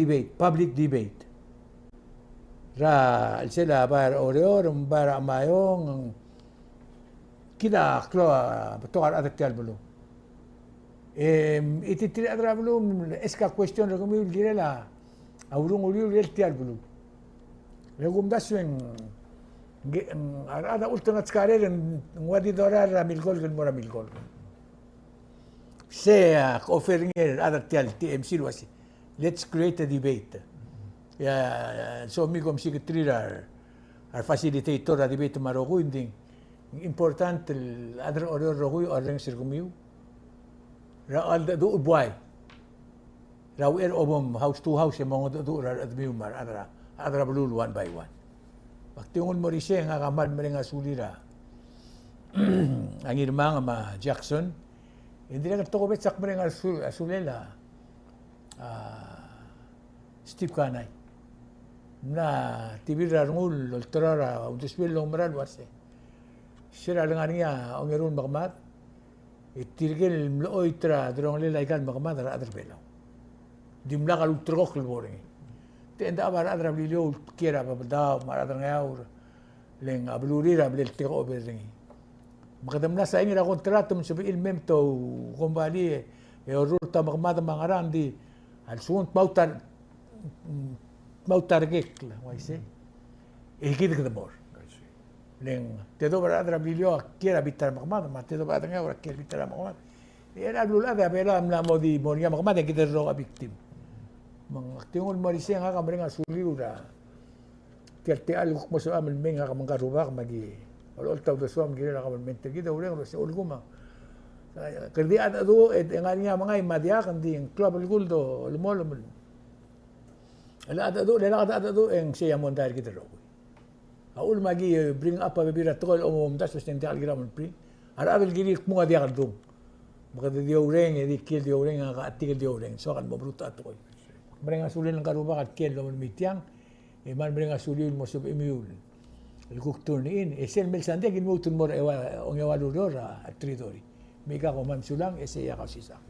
debate, public debate. Er a chelsel a bai er a Oreor, bai er a Meyuns, kid a klou a betok a rechad er tia el beluu. E, e tirke el chad er a beluu, ask a question er kemiu el kirel a, a urungul er tia el beluu. Le kumdasu e ng, ng, a rechad a ultengat skarel e ng ua di dorael er a milkolk el mo er a milkolk. Se a, offer er ngii a rechad er tia el T M C el uase, let's create a debate. E a, somiu kom secretary er a, a facilitator er a debate me a rokui, ng di important el chad er a Oreor el rokui a orrenges er kemiu er a cheldecheduch el buai er a uchei er a obom house to house e mongedecheduch er a rechedemiu me a rechad er a, rechad er a beluu one by one. Me ak di ungil mo er isei e ngak a kmal mereng a sulir a, a Ngirmang me a Jackson. E ng dirrek el tokubets ak mereng a su-, a sulel a, a Steve Kanai. Ng mla tibil er a rengul el olterau er a uldesuel el oumera el uase, se er a lengar er ngii a ongeru el mekemad, e tirke el mlechoit er a delongelel aika el mekemad a rechad er a Belau. Dimlak a lulterekokl el bo er ngii. Te ng diak a rechad er a Beliliou el kiei er a Babeldaob me a rechad er a Ngeaur, Le ng a belurir a blal take over er ngii. Me kede mla sain er a contract me ng sebechir el mei me te oukombalii e orrurt a mekemad me a ngerang, ng di a lsekum te mo outar, te mo outar kekl, uaisei, e kid kede mo er. Le ng tedobech er a rechad er a Beliliou a kiei er a bita er a mekemad, me a tedobech er a rechad er a Ngeaur a kiei er a bita er a mekemad. E a beluulechad er a Belau a mla mo di mo er ngii a mekemad e kid el rokui a victim. Me ng ak di nguu el mo er isei e ngak a mereng a suliu er a tia el techall el kuk mo sebecham el mei, ngak me ngka el rubak me aki olecholt a uldesuam el kirel a kabelment er kid e oureng el uasei, ulekum a, kede di cheldecheduch e ngar er ngii a mengai me a diak, ng di ng klou a belkul el dolemolem el cheldecheduch, le cheldecheduch e ng sei a mondai er kid el rokui. A uchul me aki bring up a bebil er a tekoi el omdasu e ng diak el kiram el bring. A rechad el kirir el kmung a diak el dung. Me kede di oureng e di kiei el di oureng, a chetik el di oureng. Soak el mo meruul a tekoi. Mereng a suliu el ngka el rubak el kiei el dolemolem er tiang. E kmal mereng a suliu el mo sebechemiu el kuk turn in, e sel mei el sandei e aki lmuut el mo er a eua, ongeua el ureor er a territory. Me aika kom kmal mesulang, e sei a Kausisang.